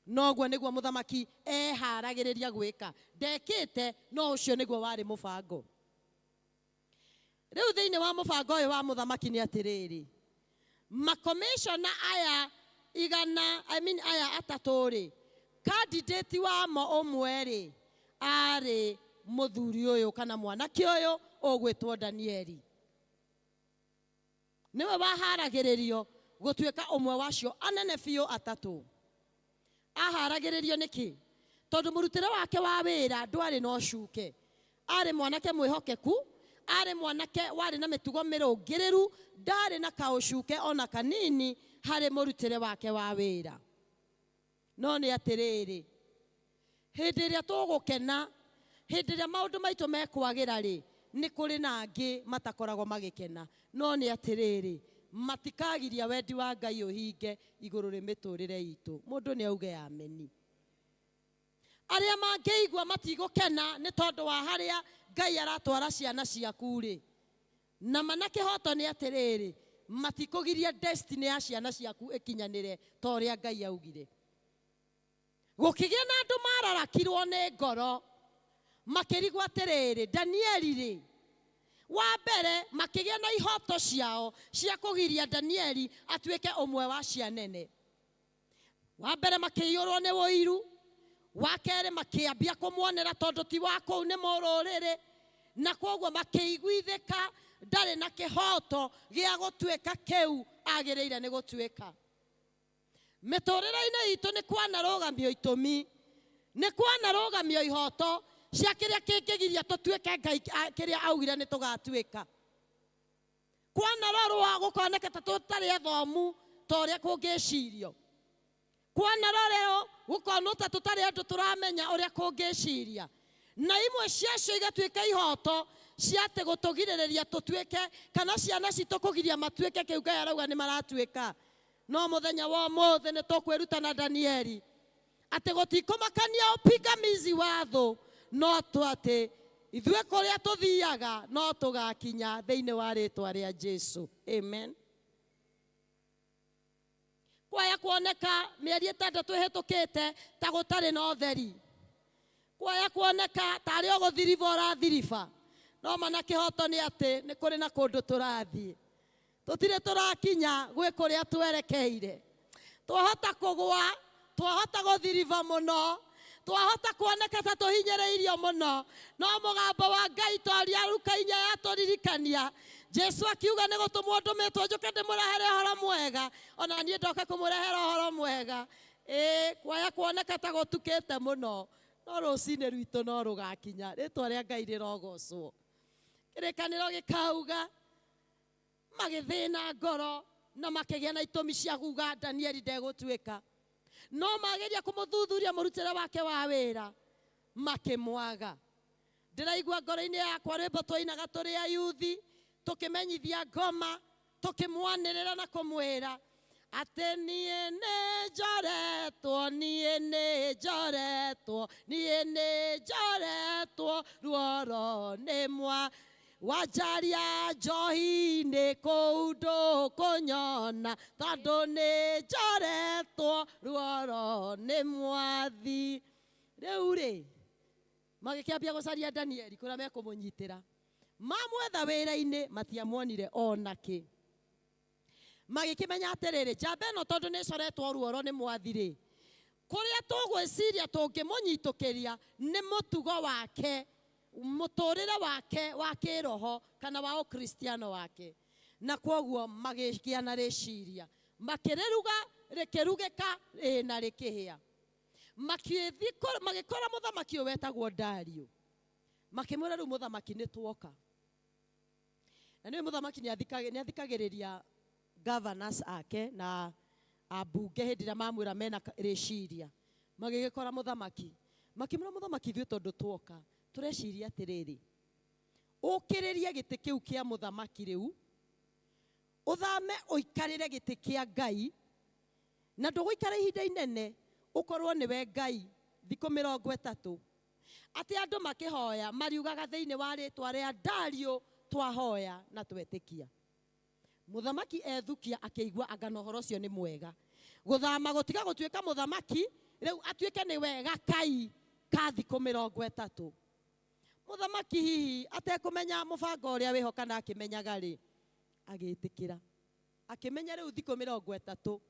Noguo nĩguo mũthamaki eharagĩrĩria gwĩka. Ndekĩte, no ũcio nĩguo warĩ mũbango. Rĩu thĩinĩ wa mũbango ũyũ wa mũthamaki nĩ atĩrĩrĩ, makomishona aya igana, I mean aya atatũ rĩ, candidate wamo ũmwe rĩ, arĩ mũthuri ũyũ kana mwanake ũyũ ũgwĩtwo Danieli. Nĩwe waharagĩrĩrio gũtuĩka ũmwe wacio anene biũ atatũ. Aharagĩrĩrio nĩkĩ? Tondũ mũrutĩre wake wa wĩra ndwarĩ na ũcuke. Arĩ mwanake mwĩhokeku, arĩ mwanake warĩ na mĩtugo mĩrũngĩrĩru, ndarĩ na kaũcuke ona kanini harĩ mũrutĩre wake wa wĩra. No nĩ atĩrĩrĩ, hĩndĩ ĩrĩa tũgũkena, hĩndĩ ĩrĩa maũndũ maitũ mekwagĩra rĩ, nĩ kũrĩ na angĩ matakoragwo magĩkena. No nĩ atĩrĩrĩ, matikagiria wendi wa Ngai ũhinge igũrũ rĩ mĩtũrĩre itũ. Mũndũ nĩ auge ameni. Arĩa mangĩigua matigũkena nĩ tondũ wa harĩa Ngai aratwara ciana ciaku rĩ, na mana kĩhoto nĩ atĩrĩrĩ, matikũgiria destiny ya ciana ciaku ĩkinyanĩre ta ũrĩa Ngai augire. Gũkĩgĩa na andũ mararakirwo nĩ ngoro, makĩrigwo atĩrĩrĩ, Danieli rĩ, wa mbere makĩgĩa na ihoto ciao cia kũgiria Danieli atuĩke ũmwe wa cianene. Wa mbere makĩiyũrwo nĩ ũiru, wa kerĩ makĩambia kũmuonera tondũ ti wa kũu nĩ mũrũrĩrĩ, na kwoguo makĩiguithĩka ndarĩ na kĩhoto gĩa gũtuĩka kĩu agĩrĩire nĩ gũtuĩka. Mĩtũrĩre-inĩ itũ nĩ kwanarũgamio itũmi, nĩ kwanarũgamio ihoto cia kĩrĩa kĩngĩgiria tũtuĩke Ngai kĩrĩa augire nĩ tũgatuĩka. Kwanarorwo gũkoneka ta tũtarĩ athomu ta ũrĩa kũngĩcirio. Kwanarorwo gũkonwo ta tũtarĩ andũ tũramenya ũrĩa kũngĩciria. Na imwe ciacio igatuĩka ihoto cia atĩ gũtũgirĩrĩria tũtuĩke, kana ciana citũ kũgiria matuĩke kĩu Ngai arauga nĩ maratuĩka. No mũthenya wa ũmũthĩ nĩ tũkwĩruta na Danieli atĩ gũtikũmakania ũpingamizi wa thũ, no tu atĩ ithuĩ kũrĩa tũthiaga no tũgakinya thĩinĩ wa rĩtwa rĩa Jesu. Amen. Kwaya kuoneka mĩeri 6 ĩhĩtũkĩte ta gũtarĩ na ũtheri, kwaya kuoneka tarĩ o gũthiriba ũrathiriba, no mana kĩhoto nĩ atĩ nĩ kũrĩ na kũndũ tũrathiĩ. Tũtirĩ tũrakinya gwĩ kũrĩa twerekeire. Twahota kũgũa, twahota gũthiriba mũno, Twahota kuoneka ta tũhinyĩrĩirio mũno, no mũgambo wa Ngai twaria Luka inya yatũririkania. Jesu akiuga nĩ gũtũmwo ndũmĩtwo njũke ndĩmũrehere ũhoro mwega, ona niĩ ndoka kũmũrehera ũhoro mwega. Ĩĩ, kwaya kuoneka ta gũtukĩte mũno, no rũcinĩ rwitũ no rũgakinya. Rĩtwa rĩa Ngai rĩrogocwo. Kĩrĩkanĩro gĩkauga magĩthĩna ngoro na makĩgĩa na itũmi cia kuga Danieli ndegũtuĩka. No mageria kũmũthuthuria mũrutĩre wake wa wĩra, makĩmwaga. Ndĩraigua ngoro-inĩ yakwa rwĩmbo twainaga tũrĩ ayuthi, tũkĩmenyithia ngoma, tũkĩmwanĩrĩra na kũmwĩra atĩ niĩ nĩ njoretwo, niĩ nĩ njoretwo, niĩ nĩ njoretwo ruoro nĩ mwa wanjaria njohi-inĩ kũu ndũkũnyona, tondũ nĩ njoretwo ruoro nĩ mwathi. Rĩu rĩ, magĩkĩambia gũcaria Danieli kũrĩa mekũmũnyitĩra. Mamwetha wĩra-inĩ matiamuonire ona kĩ. Magĩkĩmenya atĩrĩrĩ, njamba ĩno tondũ nĩ ĩcoretwo ruoro nĩ mwathi rĩ, kũrĩa tũgwĩciria tũngĩmũnyitũkĩria nĩ mũtugo wake, mũtũrĩre wake wa kĩroho kana wa ũkristiano wake. Na kwoguo magĩgĩa na rĩciria, makĩrĩruga rĩkĩrugĩka ĩ na rĩkĩhĩa. Magĩkora mũthamaki ũyũ wetagwo Dario, makĩmwĩra rĩu mũthamaki nĩ tuoka. Na nĩ mũthamaki nĩ athikagĩrĩria governors ake na ambunge hĩndĩ ĩrĩa mamwĩra mena rĩciria. Magĩgĩkora mũthamaki, makĩmwĩra mũthamaki ithuĩ tondũ tuoka tũreciria atĩrĩrĩ, ũkĩrĩrie gĩtĩ kĩu kĩa mũthamaki rĩu, ũthame ũikarĩre gĩtĩ kĩa Ngai, na ndũgũikara ihinda inene, ũkorwo nĩwe Ngai thikũ 30. Atĩ andũ makĩhoya mariugaga thĩinĩ wa rĩtwa rĩa Dario twahoya na twetĩkia. Mũthamaki ethukia akĩigua anga na ũhoro ũcio nĩ mwega. Gũthama gũtiga gũtuĩka mũthamaki, rĩu atuĩke nĩ wega kai ka thikũ 30. Mũthamaki hihi atekũmenya mũbango ũrĩa wĩho kana akĩmenyaga rĩ, agĩtĩkĩra. Akĩmenya rĩu thikũ 30.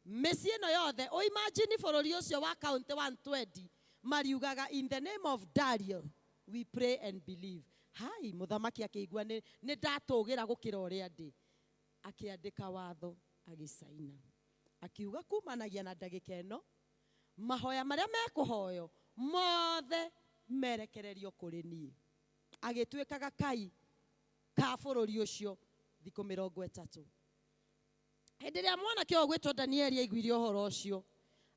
Mĩciĩ ĩno yothe, ũ imagine bũrũri ũcio wa county 120 mariugaga in the name of Dario we pray and believe. Hai, mũthamaki akĩigua nĩ ndatũgĩra gũkĩra ũrĩa ndĩ. Akĩandĩka watho, agĩcaina. Akiuga kumanagia na ndagĩka ĩno, mahoya marĩa mekũhoywo mothe merekererio kũrĩ niĩ. Agĩtuĩkaga kai ka bũrũri ũcio thikũ 30. Hĩndĩ ĩrĩa mwanake ũyũ gwĩtwo Danieli aiguire ũhoro ũcio,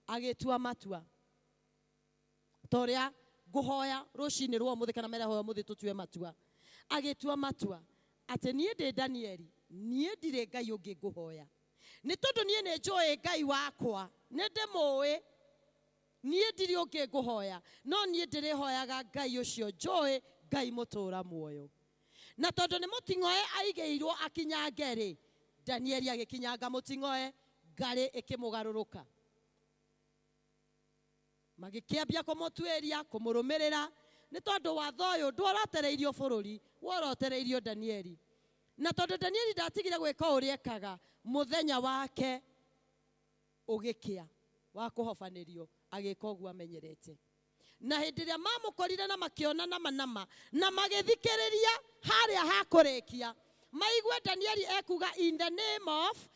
agĩtua matua. Ta ũrĩa ngũhoya rũcinĩ rwa ũmũthĩ kana merehoya ũmũthĩ tũtue matua. Agĩtua matua atĩ niĩ ndĩ Danieli, niĩ ndirĩ Ngai ũngĩ ngũhoya. Nĩ tondũ niĩ nĩ njũĩ Ngai wakwa, nĩ ndĩmũĩ, niĩ ndirĩ ũngĩ ngũhoya, no niĩ ndĩrĩhoyaga Ngai ũcio njũĩ, Ngai mũtũũra muoyo. Na tondũ nĩ mũting'oe aigĩirwo akinyange rĩ, Danieli agĩkinyanga mũting'oe, ngarĩ ĩkĩmũgarũrũka. Magĩkĩambia kũmũtuĩria, kũmũrũmĩrĩra, nĩ tondũ watho ũyũ ndworotereirio bũrũri, worotereirio Danieli. Na tondũ Danieli ndatigire gwĩka ũrĩa ekaga, mũthenya wake ũgĩkĩa wa kũhobanĩrio, agĩka ũguo amenyerete. Na hĩndĩ ĩrĩa mamũkorire na makĩona nama nama, na magĩthikĩrĩria harĩa ha kũrĩkia, maigue Danieli ekuga in the name of,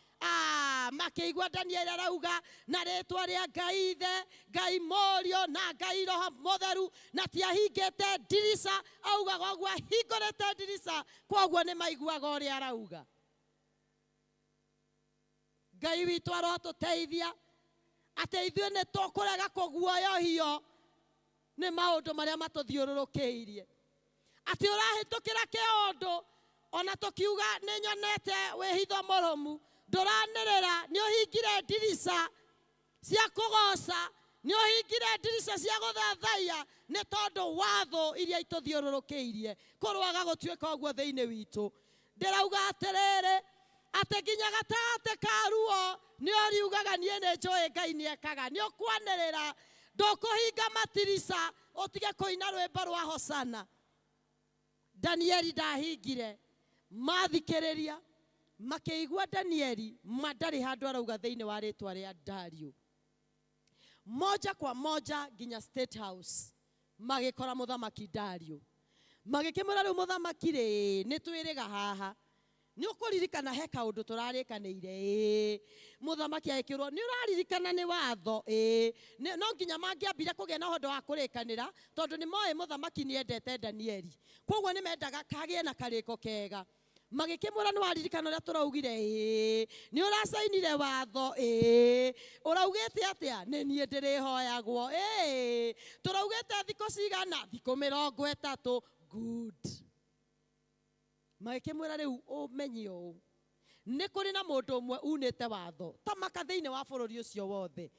makĩigua Danieli arauga na rĩtwa rĩa Ngai Ithe, Ngai Mũriũ na Ngai Roho Mũtheru, na tiahingĩte ndirica, augaga ũguo ahingũrĩte ndirica, kwoguo nĩ maiguaga ũrĩa arauga. Ngai witũ arotũteithia atĩ ithuĩ nĩ tũkũrega kũguoyohio nĩ maũndũ marĩa matũthiũrũrũkĩirie. Atĩ ũrahĩtũkĩra kĩũndũ, ona tũkiuga nĩ nyonete wĩhitho mũrũmu, ndũranĩrĩra, nĩ ũhingire ndirica cia kũgoca, nĩ ũhingire ndirica cia gũthathaiya, nĩ tondũ watho iria itũthiũrũrũkĩirie kũrwaga gũtuĩka ũguo thĩinĩ witũ. Ndĩrauga atĩrĩrĩ, atĩ nginya gatagatĩ ka ruo nĩ ũriugaga niĩ nĩ njũĩ Ngai nĩ ekaga, nĩ ũkwanĩrĩra, ndũkũhinga matirica ũtige kũina rwĩmbo rwa Hosana. Danieli ndahingire, mathikĩrĩria makĩigua Danieli ma ndarĩ handũ arauga thĩinĩ wa rĩtwa rĩa Dario. Moja kwa moja nginya State House, magĩkora Mũthamaki Dario, magĩkĩmwĩra, rĩu mũthamaki rĩ, nĩ twĩrĩga haha, nĩ ũkũririkana he kaũndũ tũrarĩkanĩire? Ĩĩ. Mũthamaki agĩkĩrwo, nĩ ũraririkana nĩ watho? Ĩĩ. No nginya mangĩambire kũgĩa na ũhoro wa kũrĩkanĩra, tondũ nĩ moĩ mũthamaki nĩ endete Danieli, koguo nĩ mendaga kagĩe na karĩko kega. Magĩkĩmwĩra, nĩ waririkana ũrĩa tũraugire? Ĩĩ. Nĩ ũracainire watho? Ĩĩ. Ũraugĩte atĩa? Nĩ niĩ ndĩrĩhoyagwo. Ĩĩ. Tũraugĩte thikũ cigana? Thikũ 30. Good. Magĩkĩmwĩra, rĩu ũmenye ũũ, nĩ kũrĩ na mũndũ ũmwe unĩte watho tamaka thĩinĩ wa bũrũri ũcio wothe.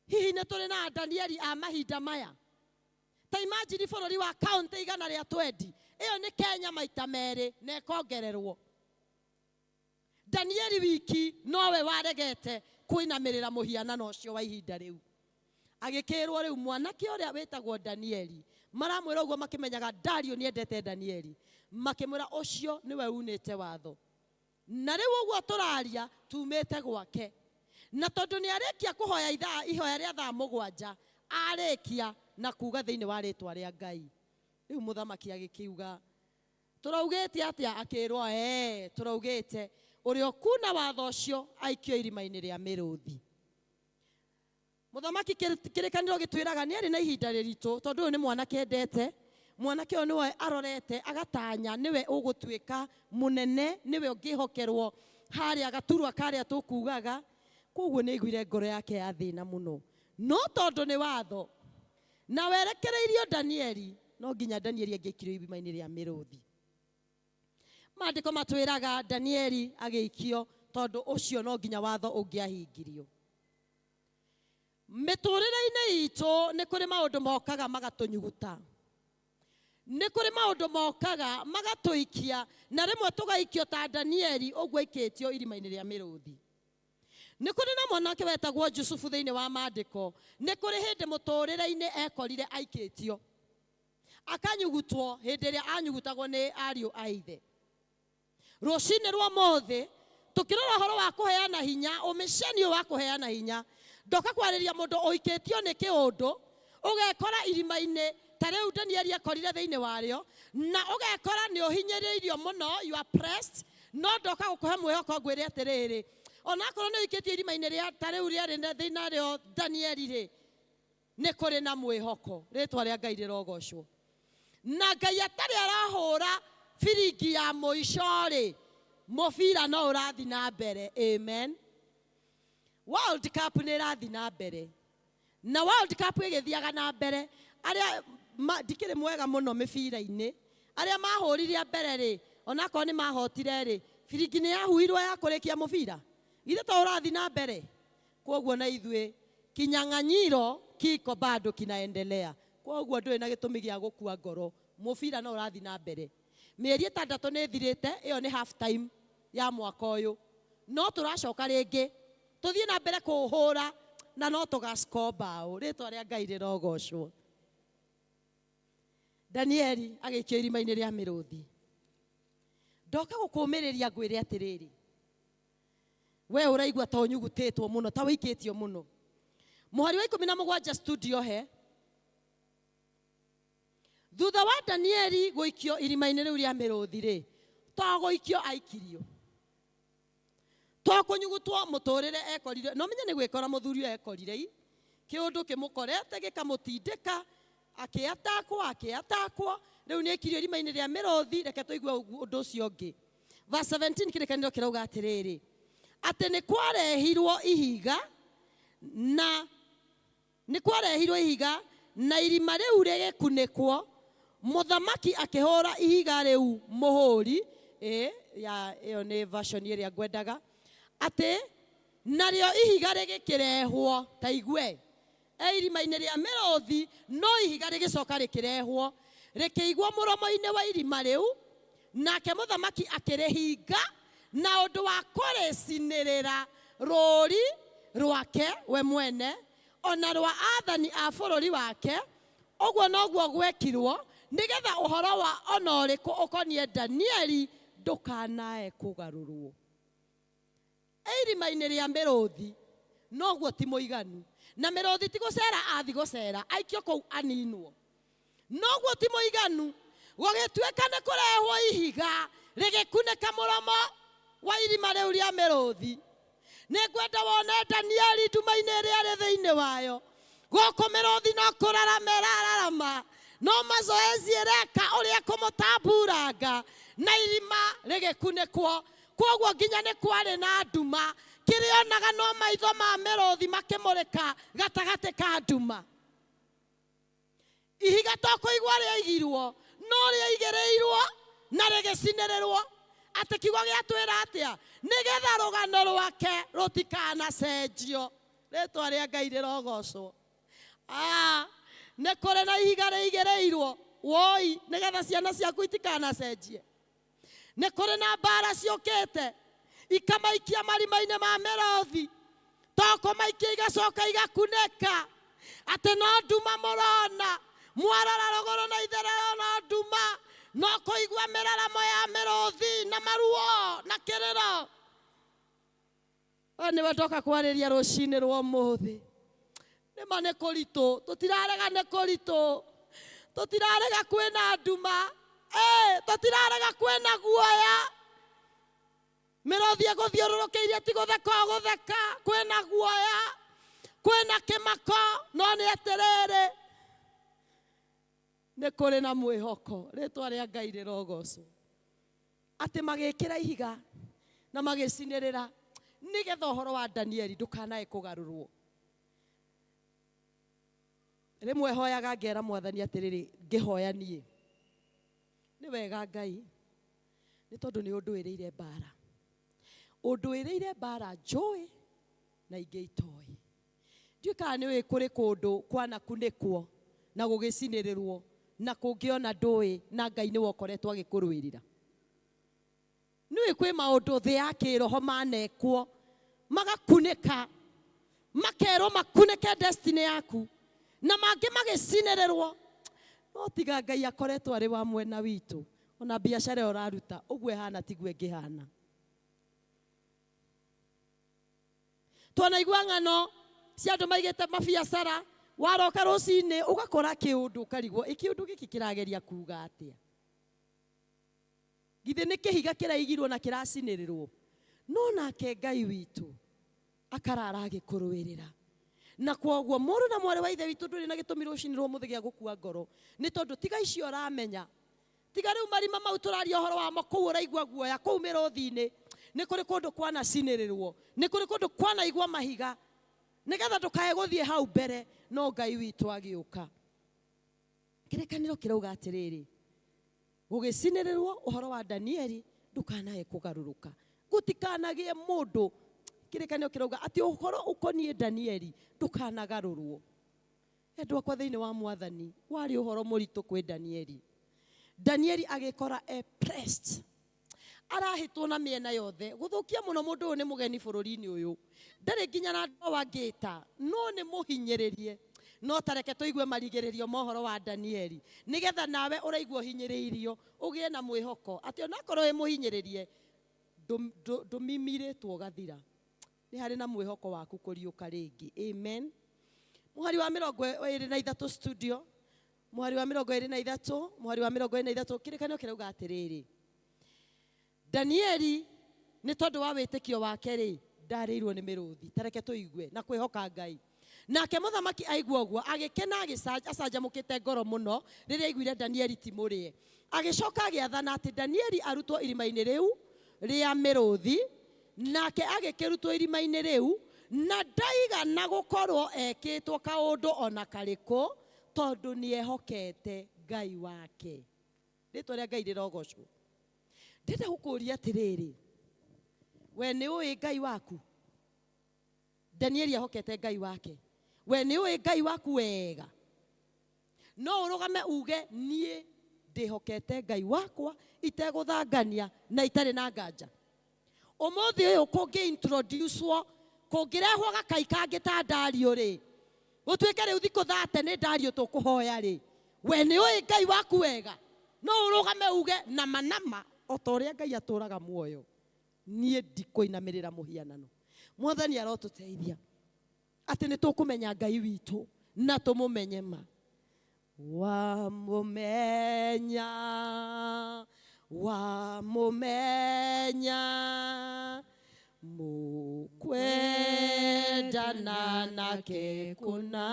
Hihi nĩ tũrĩ na Danieli a mahinda maya? Ta imagine bũrũri wa kaũntĩ 120, ĩyo nĩ Kenya maita merĩ na ĩkongererwo. Danieli wiki nowe waregete kũinamĩrĩra mũhianano ũcio wa ihinda rĩu. Agĩkĩrwo, rĩu mwanake ũrĩa wĩtagwo Danieli, maramwĩra ũguo makĩmenyaga Dario nĩ endete Danieli, makĩmwĩra ũcio nĩwe unĩte watho, na rĩu ũguo tũraria tumĩte gwake, na tondũ nĩ arĩkia kũhoya ithaa ihoya rĩa thaa 7, arĩkia na kuga thĩinĩ wa rĩtwa rĩa Ngai. Rĩu mũthamaki agĩkiuga, tũraugĩte atĩa? Akĩrwo, ee, tũraugĩte ũrĩa ũkuna watho ũcio aikio irima-inĩ rĩa mĩrũthi. Mũthamaki, kĩrĩkanĩro gĩtwĩraga nĩ arĩ na ihinda rĩritũ, tondũ ũyũ nĩ mwanake endete. Mwanake ũyũ nĩwe arorete agatanya nĩwe ũgũtuĩka mũnene, nĩwe ũngĩhokerwo harĩa gaturwa karĩa tũkugaga. Koguo nĩ aiguire ngoro yake ya thĩna mũno, no tondũ nĩ watho na werekereirio Danieli, no nginya Danieli angĩaikirio irima-inĩ rĩa mĩrũthi. Maandĩko matwĩraga Danieli agĩikio tondũ ũcio no nginya watho ũngĩahingirio. Mĩtũrĩre-inĩ itũ nĩ kũrĩ maũndũ mokaga magatũnyuguta, nĩ kũrĩ maũndũ mokaga magatũikia, na rĩmwe tũgaikio ta Danieli ũguo aikĩtio irima-inĩ rĩa mĩrũthi. Nĩ kũrĩ na mwanake wetagwo Jusufu thĩinĩ wa maandĩko, nĩ kũrĩ hĩndĩ mũtũrĩre-inĩ ekorire aikĩtio, akanyugutwo hĩndĩ ĩrĩa anyugutagwo nĩ ariũ a ithe. Rũcinĩ rwa mũthĩ tũkĩrora ũhoro wa kũheana hinya, ũmĩceni ũyũ wa kũheana hinya, ndoka kwarĩria mũndũ ũikĩtio nĩ kĩũndũ, ũgekora irima-inĩ ta rĩu Danieli ekorire thĩinĩ warĩo, na ũgekora nĩ ũhinyĩrĩirio mũno, you are pressed. No ndoka gũkũhe mwĩhoko, ngwĩre atĩrĩrĩ, onakorwo nĩ ũikĩtio irima-inĩ rĩa ta rĩu rĩarĩ na thĩna rĩo Danieli rĩ, nĩ kũrĩ na mwĩhoko. Rĩtwa rĩa Ngai rĩrogocwo. Na Ngai atarĩ arahũra biringi ya mũico rĩ, mũbira no ũrathi na mbere. Amen. World Cup nĩ ĩrathi na mbere, na World Cup ĩgĩthiaga na mbere, arĩa ndikĩrĩ mwega mũno mĩbira-inĩ, arĩa mahũrire a mbere rĩ, onakorwo nĩ mahotire rĩ, biringi nĩ yahuirwo ya kũrĩkia mũbira. Githĩ to ũrathi na mbere? Koguo na ithuĩ kinyang'anyiro kiko bado kinaendelea, koguo ndũrĩ na gĩtũmi gĩa gũkua ngoro. Mũbira no ũrathi na mbere. Mĩeri 6 nĩ ĩthirĩte, ĩyo nĩ half time ya mwaka ũyũ, no tũracoka rĩngĩ tũthiĩ na mbere kũũhũra, na no tũgaciko mbaũ. Rĩtwa rĩa Ngai rĩrogocwo. Danieli agĩikio irima-inĩ rĩa mĩrũthi. Ndoka gũkũmĩrĩria, ngwĩre atĩrĩrĩ, we ũraigua ta ũnyugutĩtwo mũno, ta ũikĩtio mũno. Mũhari wa 17, studio he. Thutha wa Danieli gũikio irima-inĩ rĩu rĩa mĩrũthi rĩ, to gũikio aikirio, to kũnyugutwo mũtũrĩre ekorire, no menye nĩ gwĩkora mũthuri ũyũ ekorire i kĩũndũ kĩmũkorete gĩkamũtindĩka, akĩatakwo, akĩatakwo, rĩu nĩ aikirio irima-inĩ rĩa mĩrũthi. Reke tũigue ũndũ ũcio ũngĩ. Verse 17, kĩrĩkanĩro kĩrauga atĩrĩrĩ, atĩ nĩ kwarehirwo ihiga, na nĩ kwarehirwo ihiga na irima rĩu rĩgĩkunĩkwo. Mũthamaki akĩhũra ihiga rĩu mũhũri. Ĩ ya ĩyo nĩ version ĩrĩa ngwendaga, atĩ narĩo ihiga rĩgĩkĩrehwo. Ta igue, e irima-inĩ rĩa mĩrũthi, no ihiga rĩgĩcoka rĩkĩrehwo, rĩkĩigwo mũromo-inĩ wa irima rĩu, nake mũthamaki akĩrĩhinga na ũndũ wa kũrĩcinĩrĩra rũũri rwake we mwene ona rwa athani a bũrũri wake. Ũguo noguo gwekirwo nĩgetha ũhoro wa ona ũrĩkũ ũkoniĩ Danieli ndũkanae kũgarũrwo. E irima-inĩ rĩa mĩrũthi, Noguo ti mũiganu. Na mĩrũthi ti gũcera athi gũcera, aikio kũu aninwo. Noguo ti mũiganu. Gũgĩtuĩka nĩ kũrehwo ihiga rĩgĩkunĩka mũromo wa irima rĩu rĩa mĩrũthi. Nĩngwenda wone Danieli nduma-inĩ ĩrĩa arĩ thĩinĩ wayo. Gũkũ mĩrũthi no kũrarama ĩrararama, no mazoezi ĩreka ũrĩa kũmũtamburanga, na irima rĩgĩkunĩkwo. Kwoguo nginya nĩ kwarĩ na nduma, kĩrĩa onaga no maitho ma mĩrũthi makĩmũrĩka gatagatĩ ka nduma. Ihiga to kũigwo rĩaigirwo, no rĩaigĩrĩirwo na rĩgĩcinĩrĩrwo. Atĩ kiugo gĩatwĩra atĩa? Nĩgetha rũgano rwake rũtikanacenjio. Rĩtwa rĩa Ngai rĩrogocwo. Ah, nĩ kũrĩ na ihiga rĩigĩrĩirwo, woi, nĩgetha ciana ciaku itikanacenjie. Nĩ kũrĩ na mbara ciũkĩte ikamaikia marima-inĩ ma mĩrothi, to kũmaikia igacoka igakunĩka, atĩ no nduma mũrona, mwarora rũgũrũ na itherero no nduma, no kũigua mĩraramo ya mĩrũthi na maruo na kĩrĩro. We nĩwe ndoka kwarĩria rũcinĩ rwa ũmũthĩ. Nĩma nĩ kũritũ, tũtirarega nĩ kũritũ, tũtirarega kwĩna nduma, tũtirarega kwĩna guoya. Mĩrũthi ĩgũthiũrũrũkĩirie ti gũtheka ũgũtheka, kwĩna guoya, kwĩna kĩmako, no nĩ atĩrĩrĩ, nĩ kũrĩ na mwĩhoko. Rĩtwa rĩa Ngai rĩrogocwo. Atĩ magĩkĩra ihiga na magĩcinĩrĩra nĩgetha ũhoro wa Danieli ndũkanae kũgarũrwo. Rĩmwe hoyaga ngera mwathani atĩrĩrĩ, ngĩhoya niĩ, nĩ wega Ngai, nĩ tondũ nĩ ũndũĩrĩire mbara, ũndũĩrĩire mbara njũĩ na ingĩ itoĩ. Ndiũĩ kana nĩ ũĩ kũrĩ kũndũ kwanakunĩkwo na gũgĩcinĩrĩrwo na kũngĩ ona ndũĩ, na Ngai nĩwe ũkoretwo agĩkũrũĩrĩra. Nĩ ũĩ kwĩ maũndũ thĩ ya kĩroho manekwo magakunĩka, makerwo makunĩke destiny yaku, na mangĩ magĩcinĩrĩrwo. No tiga Ngai akoretwo arĩ wa mwena witũ, ona biacara ĩyo ũraruta ũguo ĩhana tiguo ĩngĩhana. Twanaigua ng'ano cia andũ maigĩte mabiacara, waroka rũcinĩ ũgakora kĩũndũ ũkarigwo ĩ kĩũndũ gĩkĩ kĩrageria kuga atĩa? Githĩ nĩ kĩhiga kĩraigirwo na kĩracinĩrĩrwo? No nake Ngai witũ akarara agĩkũrũĩrĩra. Na kwoguo mũrũ na mwarĩ wa Ithe witũ ndũrĩ na gĩtũmi rũcinĩ rwa ũmũthĩ gĩa gũkua ngoro, nĩ tondũ tiga icio ũramenya. Tiga rĩu marima mau tũraria ũhoro wamo kũu ũraigua guoya, kũu mĩrũthi-inĩ, nĩ kũrĩ kũndũ kwanacinĩrĩrwo, nĩ kũrĩ kũndũ kwanaigwo mahiga, nĩgetha ndũkae gũthiĩ hau mbere, no Ngai witũ agĩũka. Kĩrĩkanĩro kĩrauga atĩrĩrĩ, gũgĩcinĩrĩrwo ũhoro wa Danieli ndũkanae kũgarũrũka, gũtikanagĩe mũndũ. Kĩrĩkanĩro kĩrauga atĩ ũhoro ũkoniĩ Danieli ndũkanagarũrwo. Endwa akwa thĩinĩ wa Mwathani, warĩ ũhoro mũritũ kwĩ Danieli. Danieli agĩkora e pressed, arahĩtwo na mĩena yothe, gũthũkia mũno mũndũ ũyũ nĩ mũgeni bũrũri-inĩ ũyũ, ndarĩ nginya na andũ angĩta, no nĩ mũhinyĩrĩrie. No ta reke tũigue marigĩrĩrio ma ũhoro wa Danieli, nĩgetha nawe ũraigua ũhinyĩrĩirio ũgĩe na mwĩhoko atĩ onakorwo wĩ mũhinyĩrĩrie, ndũmimirĩtwo ũgathira. Nĩ harĩ na mwĩhoko waku kũriũka rĩngĩ. Amen. Mũhari wa mĩrongo ĩrĩ na ithatũ studio, mũhari wa mĩrongo ĩrĩ na ithatũ, mũhari wa mĩrongo ĩrĩ na ithatũ, kĩrĩkanĩro kĩrauga atĩrĩrĩ, Danieli nĩ tondũ wa wĩtĩkio wake rĩ, ndarĩirwo nĩ mĩrũthi. Ta reke tũigue na kwĩhoka Ngai. Nake mũthamaki aigua ũguo agĩkena, acanjamũkĩte ngoro mũno rĩrĩa aiguire Danieli ti mũrĩe. Agĩcoka agĩathana atĩ Danieli arutwo irima-inĩ rĩu rĩa mĩrũthi, nake agĩkĩrutwo irima-inĩ rĩu, na ndaigana gũkorwo ekĩtwo kaũndũ o na karĩkũ, tondũ nĩehokete Ngai wake. Rĩtwa rĩa Ngai rĩrogocwo. Ndĩrenda gũkũria atĩrĩrĩ, we nĩ ũĩ Ngai waku? Danieli ehokete Ngai wake. We nĩ ũĩ Ngai waku wega? No ũrũgame uge, niĩ ndĩhokete Ngai wakwa itegũthangania na itarĩ na nganja. Ũmũthĩ ũyũ kũngĩ introducewo, kũngĩrehwo gakai kangĩ ta Dario rĩ, gũtuĩke rĩu thikũ thate nĩ Dario tũkũhoya rĩ, we nĩ ũĩ Ngai waku wega? No ũrũgame uge nama nama o ta ũrĩa Ngai atũraga muoyo, niĩ ndikũinamĩrĩra mũhianano. Mwathani arotũteithia. Atĩ nĩ tũkũmenya Ngai witũ na tũmũmenye ma. Wamũmenya, wamũmenya, mũkwendana nake kũna.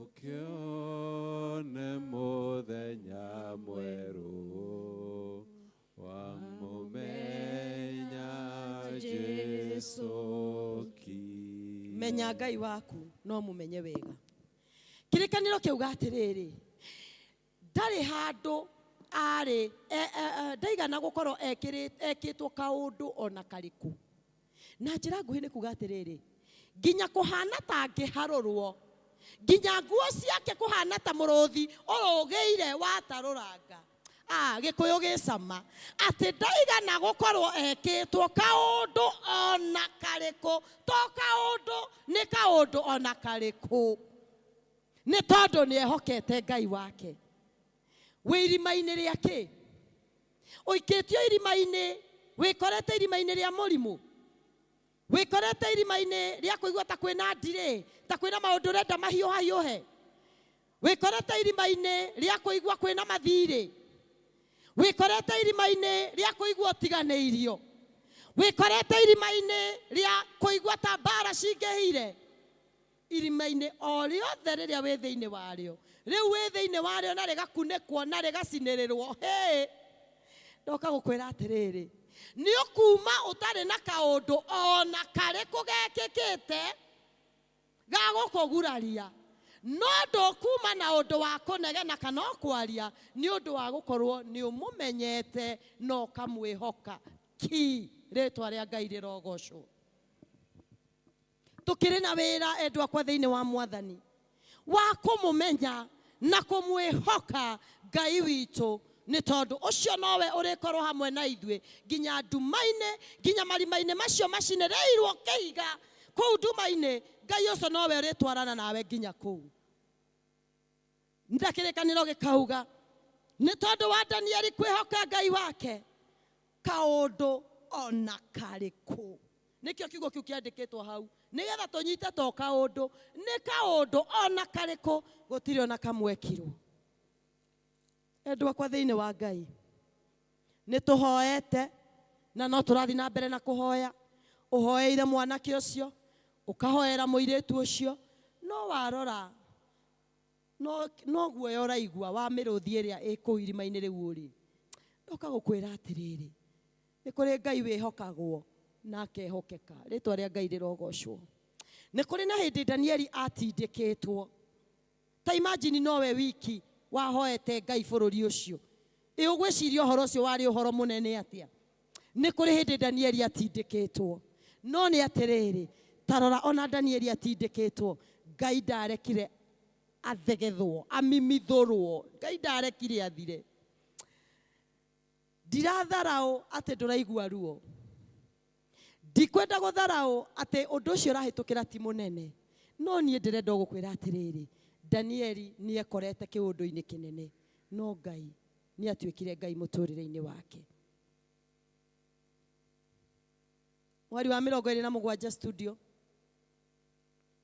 Ũkĩone mũthenya mwerũ wamũmenya Jesũ ki. Menya Ngai waku no mũmenye wega. Kĩrĩkanĩro kĩauga atĩrĩrĩ, ndarĩ handũ arĩ ndaigana gũkorwo ekĩtwo kaũndũ ona karĩkũ. Na njĩra nguhĩ nĩ kuga atĩrĩrĩ, nginya kũhana ta angĩharũrwo, nginya nguo ciake kũhana ta mũrũthi ũrũgĩire watarũranga. Gĩkũyũ gĩcama atĩ ndaigana gũkorwo ekĩtwo kaũndũ ona karĩkũ, to kaũndũ nĩ kaũndũ ona karĩkũ, nĩ tondũ nĩ ehokete Ngai wake. Wĩ irima-inĩ rĩa kĩ? Ũikĩtio irima-inĩ, wĩkorete irima-inĩ rĩa mũrimũ, wĩkorete irima-inĩ rĩa kũigua ta kwĩna ndirĩ, ta kwĩna maũndũ ũrenda mahiũhahiũhe, wĩkorete irima-inĩ rĩa kũigua kwĩna mathirĩ, wĩkorete irima-inĩ rĩa kũigua ũtiganĩirio, wĩkorete irima-inĩ rĩa kũigua ta mbara cingĩhire. Irima-inĩ o rĩothe rĩrĩa wĩ thĩinĩ warĩo, rĩu wĩ thĩinĩ warĩo na rĩgakunĩkwo na rĩgacinĩrĩrwo. Hĩ, ndoka gũkwĩra atĩrĩrĩ, nĩ ũkuma ũtarĩ na kaũndũ ona karĩkũ gekĩkĩte ga gũkũguraria, no ndũkuma na ũndũ wa kũnegena kana kwaria, nĩ ũndũ wa gũkorwo nĩ ũmũmenyete na ũkamwĩhoka. Ki rĩtwa rĩa Ngai rĩrogocwo. Tũkĩrĩ na wĩra endwa akwa thĩinĩ wa Mwathani wa kũmũmenya na kũmwĩhoka Ngai witũ, nĩ tondũ ũcio nowe ũrĩkorwo hamwe na ithuĩ nginya nduma-inĩ, nginya marima-inĩ macio macinĩrĩirwo kĩiga kũu nduma-inĩ. Ngai ũcio nowe ũrĩtwarana nawe nginya kũu. Ndakĩrĩkanĩro gĩkauga nĩ tondũ wa Danieli kwĩhoka Ngai wake kaũndũ ona karĩkũ. Nĩkĩo kiugo kĩu kĩandĩkĩtwo hau, nĩgetha tũnyite to kaũndũ, nĩ kaũndũ ona karĩkũ, gũtirĩ ona kamwe ekirwo. Endwa akwa thĩinĩ wa Ngai, nĩ tũhoete na no tũrathiĩ na mbere na kũhoya. Ũhoeire mwanake ũcio, ũkahoera mũirĩtu ũcio, no warora no guoya ũraigua wa mĩrũthi ĩrĩa ĩ kũu irima-inĩ rĩu ũrĩ. Ndoka gũkwĩra atĩrĩrĩ, nĩ kũrĩ Ngai wĩhokagwo na akehokeka. Rĩtwa rĩa Ngai rĩrogocwo. Nĩ kũrĩ na hĩndĩ Danieli atindĩkĩtwo. Ta imagine nowe wiki wahoete Ngai bũrũri ũcio. Ĩ ũgwĩciria ũhoro ũcio warĩ ũhoro mũnene atĩa? Nĩ kũrĩ hĩndĩ Danieli atindĩkĩtwo. No nĩ atĩrĩrĩ, ta rora ona Danieli atindĩkĩtwo, Ngai ndarekire athegethwo, amimithũrwo. Ngai ndarekire athire. Ndiratharaũ atĩ ndũraigua ruo. Ndikwenda gũtharaũ atĩ ũndũ ũcio ũrahĩtũkĩra ti mũnene. No niĩ ndĩrenda gũkwĩra atĩrĩrĩ, Danieli nĩ ekorete kĩũndũ-inĩ kĩnene, no Ngai nĩ atuĩkire Ngai mũtũrĩre-inĩ wake. Mweri wa 27 studio.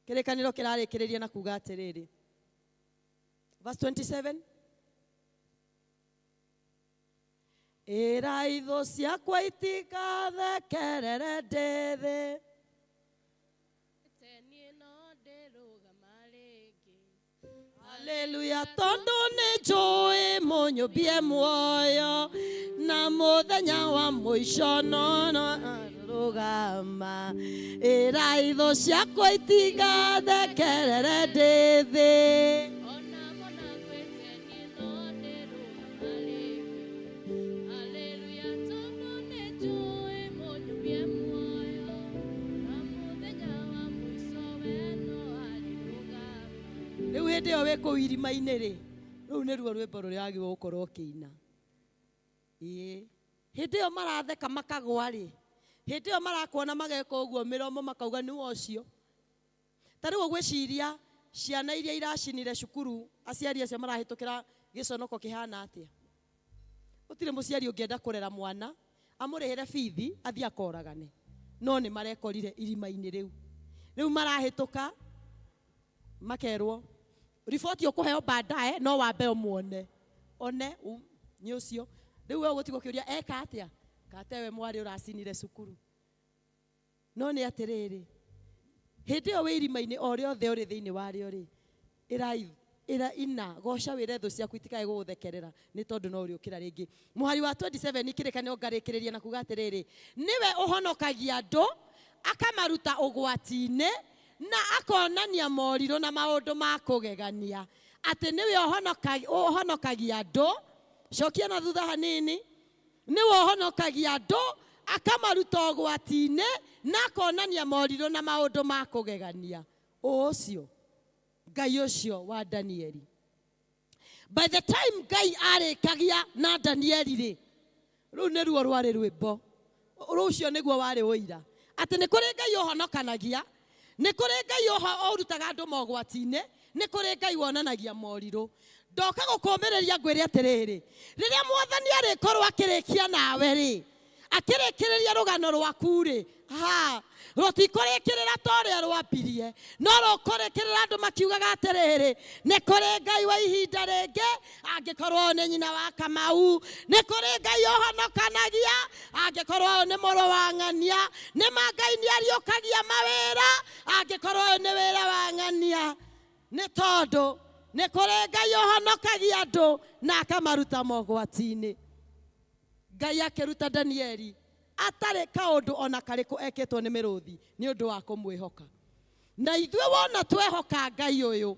Kĩrĩkanĩro kĩrarĩkĩrĩria na kuga atĩrĩrĩ. Verse 27. Ĩra ithũ ciakwa itigathekerere ndĩ thĩ. Haleluya, tondũ nĩ njũĩ mũnyũmbie muoyo na mũthenya wa mũico no rũgama. Ĩra ithũ ciakwa itigathekerere ndĩ thĩ. Rĩu hĩndĩ ĩyo wĩ kũu irima-inĩ rĩ, rũu nĩruo rwĩmbo rũrĩa wagĩrĩirwo gũkorwo ũkĩina. Ĩĩ, hĩndĩ ĩyo maratheka makagwa rĩ, hĩndĩ ĩyo marakuona mageka ũguo mĩromo makauga nĩwe ũcio. Ta rĩu ũgwĩciria ciana iria iracinire cukuru, aciari acio marahĩtũkĩra gĩconoko kĩhana atĩa? Gũtirĩ mũciari ũngĩenda kũrera mwana amũrĩhĩre bithi athiĩ akoragane, no nĩ marekorire irima-inĩ rĩu. Rĩu marahĩtũka makerwo riboti ũkũheo baadaye, no wambe ũmuone one nĩ ũcio. Rĩu we ũgũtigwo ũkĩũria eka atĩa, katewe mwarĩ ũracinire cukuru. No nĩ atĩrĩrĩ, hĩndĩ ĩyo wĩ irima-inĩ o rĩothe ũrĩ thĩinĩ warĩo rĩ, ĩra ina goca wĩre thũ ciaku itikae gũgũthekerera, nĩ tondũ no ũrĩũkĩra rĩngĩ. Mũhari wa 27 kĩrĩkanĩro ngarĩkĩrĩria na kuga atĩrĩrĩ, nĩwe ũhonokagia andũ akamaruta ũgwati-inĩ na akonania morirũ na maũndũ ma kũgegania, atĩ nĩwe ũhonokagia andũ. Cokia na thutha hanini. Nĩwe ũhonokagia andũ akamaruta ũgwati-inĩ na akonania morirũ na maũndũ ma kũgegania. Ũcio Ngai ũcio wa Danieli. By the time Ngai arĩkagia na Danieli rĩ, rũu nĩruo rwarĩ rwĩmbo, rũcio nĩguo warĩ ũira atĩ nĩ kũrĩ Ngai ũhonokanagia, nĩ kũrĩ Ngai ũrutaga andũ mogwati-inĩ, nĩ kũrĩ Ngai wonanagia morirũ. Ndoka gũkũmĩrĩria ngwĩre atĩrĩrĩ, rĩrĩa Mwathani arĩkorwo akĩrĩkia nawe rĩ, akĩrĩkĩrĩria rũgano rwaku rĩ, ha rũtikũrĩkĩrĩra ta ũrĩa rwambirie, no rũkũrĩkĩrĩra andũ makiugaga atĩrĩrĩ, nĩ kũrĩ Ngai wa ihinda rĩngĩ, angĩkorwo nĩ nyina wa Kamau, nĩ kũrĩ Ngai ũhonokanagia, angĩkorwo nĩ mũrũ wa ng'ania, nĩ ma Ngai nĩ ariũkagia mawĩra, angĩkorwo nĩ wĩra wa ng'ania, nĩ tondũ nĩ kũrĩ Ngai ũhonokagia andũ na akamaruta mogwati-inĩ. Ngai akĩruta Danieli atarĩ kaũndũ ona karĩkũ ekĩtwo nĩ mĩrũthi nĩ ũndũ wa kũmwĩhoka. Na ithuĩ wona twehoka Ngai ũyũ,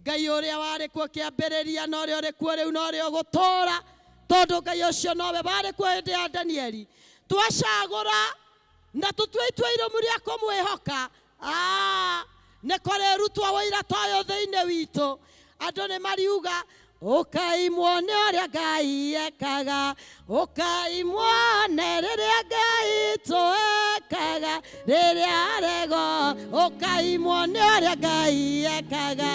Ngai ũrĩa warĩ kuo kĩambĩrĩria na ũrĩa ũrĩ kuo rĩu na ũrĩa ũgũtũũra, tondũ Ngai ũcio nowe warĩ kuo hĩndĩ ya Danieli, twacagũra na tũtue itua irũmu rĩa kũmwĩhoka, nĩ kũrĩrutwo ũira ta ũyũ thĩinĩ witũ. Andũ nĩ mariuga, ũkai muone ũrĩa Ngai ekaga, ũkai muone rĩrĩa Ngai twekaga, rĩrĩa arego, ũkai muone ũrĩa Ngai ekaga.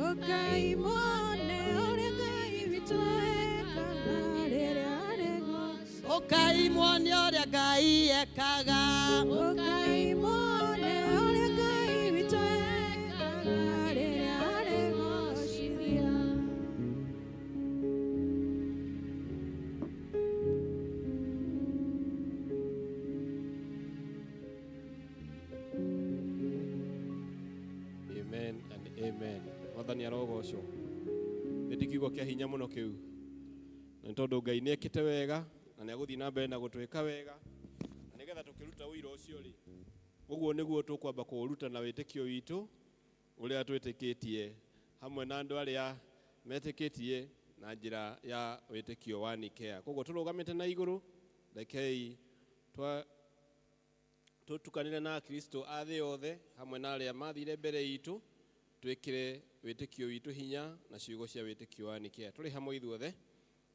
Ũkai muone ũrĩa Ngai witũ ekaga, rĩrĩa arego. Ũkai muone ũrĩa Ngai ekaga. Ũkai muone ũrĩa Ngai witũ ekaga, rĩrĩa aregocithia. Amen and amen. Mwathani arogocwo. Nĩ ti kiugo kĩa hinya mũno kĩu, na nĩ tondũ Ngai nĩ ekĩte wega na nĩ agũthiĩ na mbere na gũtwĩka wega, na nĩgetha tũkĩruta ũira ũcio rĩ, ũguo nĩguo tũkwamba kũũruta na wĩtĩkio witũ ũrĩa twĩtĩkĩtie hamwe na andũ arĩa metĩkĩtie na njĩra ya wĩtĩkio wa Nikea. Koguo tũrũgamĩte na igũrũ, rekei tũtukanĩre na Kristo a thĩ yothe hamwe na arĩa mathire mbere itũ, twĩkĩre wĩtĩkio witũ hinya na ciugo cia wĩtĩkio wa Nikea. Tũrĩ hamwe ithuothe,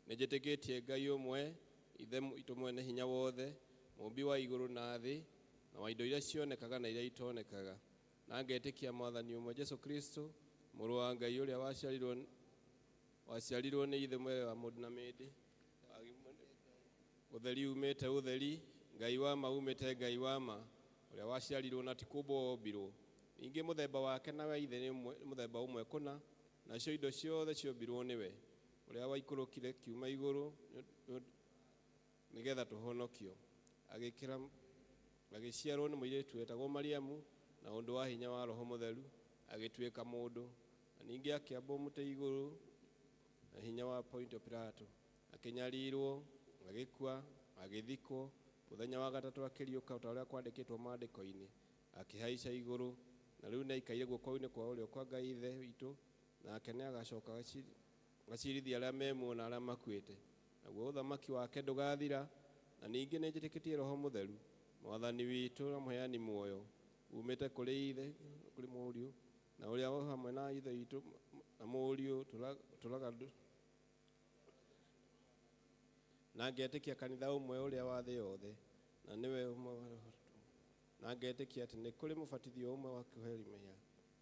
nĩ njĩtĩkĩtie Ngai ũmwe, Ithe witũ mwene hinya wothe, mũũmbi wa igũrũ na thĩ, na wa indo iria cionekaga na iria itonekaga, na ngetĩkia Mwathani ũmwe Jesu Kristo, mũrũ wa Ngai ũrĩa waciarirwo nĩ Ithe mwere wa mũndũ na mĩndĩ, ũtheri umĩte ũtheri, Ngai wa ma umĩte Ngai wa ma, ũrĩa waciarirwo na ti kũmbwo wombirwo, ningĩ mũthemba wake na wa Ithe nĩ mũthemba ũmwe kũna, nacio indo ciothe ciombirwo nĩwe, ũrĩa waikũrũkire kiuma igũrũ nĩgetha tũhonokio, agĩciarwo nĩ mũirĩtu wetagwo Mariamu, na ũndũ wa hinya wa Roho Mũtheru agĩtuĩka mũndũ, na ningĩ akĩambwo mũtĩ igũrũ na hinya wa Pontio Pilato, akĩnyarirwo, agĩkua, agĩthikwo, mũthenya wa gatatũ akĩriũka ta ũrĩa kwandĩkĩtwo maandĩko-inĩ, akĩhaica igũrũ, na rĩu nĩaikaire guoko-inĩ kwa ũrĩo kwa Ngai Ithe witũ, nake nĩagacoka acirithie arĩa me muoyo na arĩa makuĩte, naguo ũthamaki wake ndũgathira. Na ningĩ nĩnjĩtĩkĩtie Roho Mũtheru, Mwathani witũ na mũheani muoyo, umĩte kũrĩ Ithe, kũrĩ Mũriũ, na ũrĩa o hamwe na Ithe witũ na Mũriũ tũraga na ngetĩkia kanitha ũmwe ũrĩa wa thĩ yothe, na nĩwe ũmwe na ngetĩkia atĩ nĩ kũrĩ mũbatithio ũmwe wa kũheria mehia,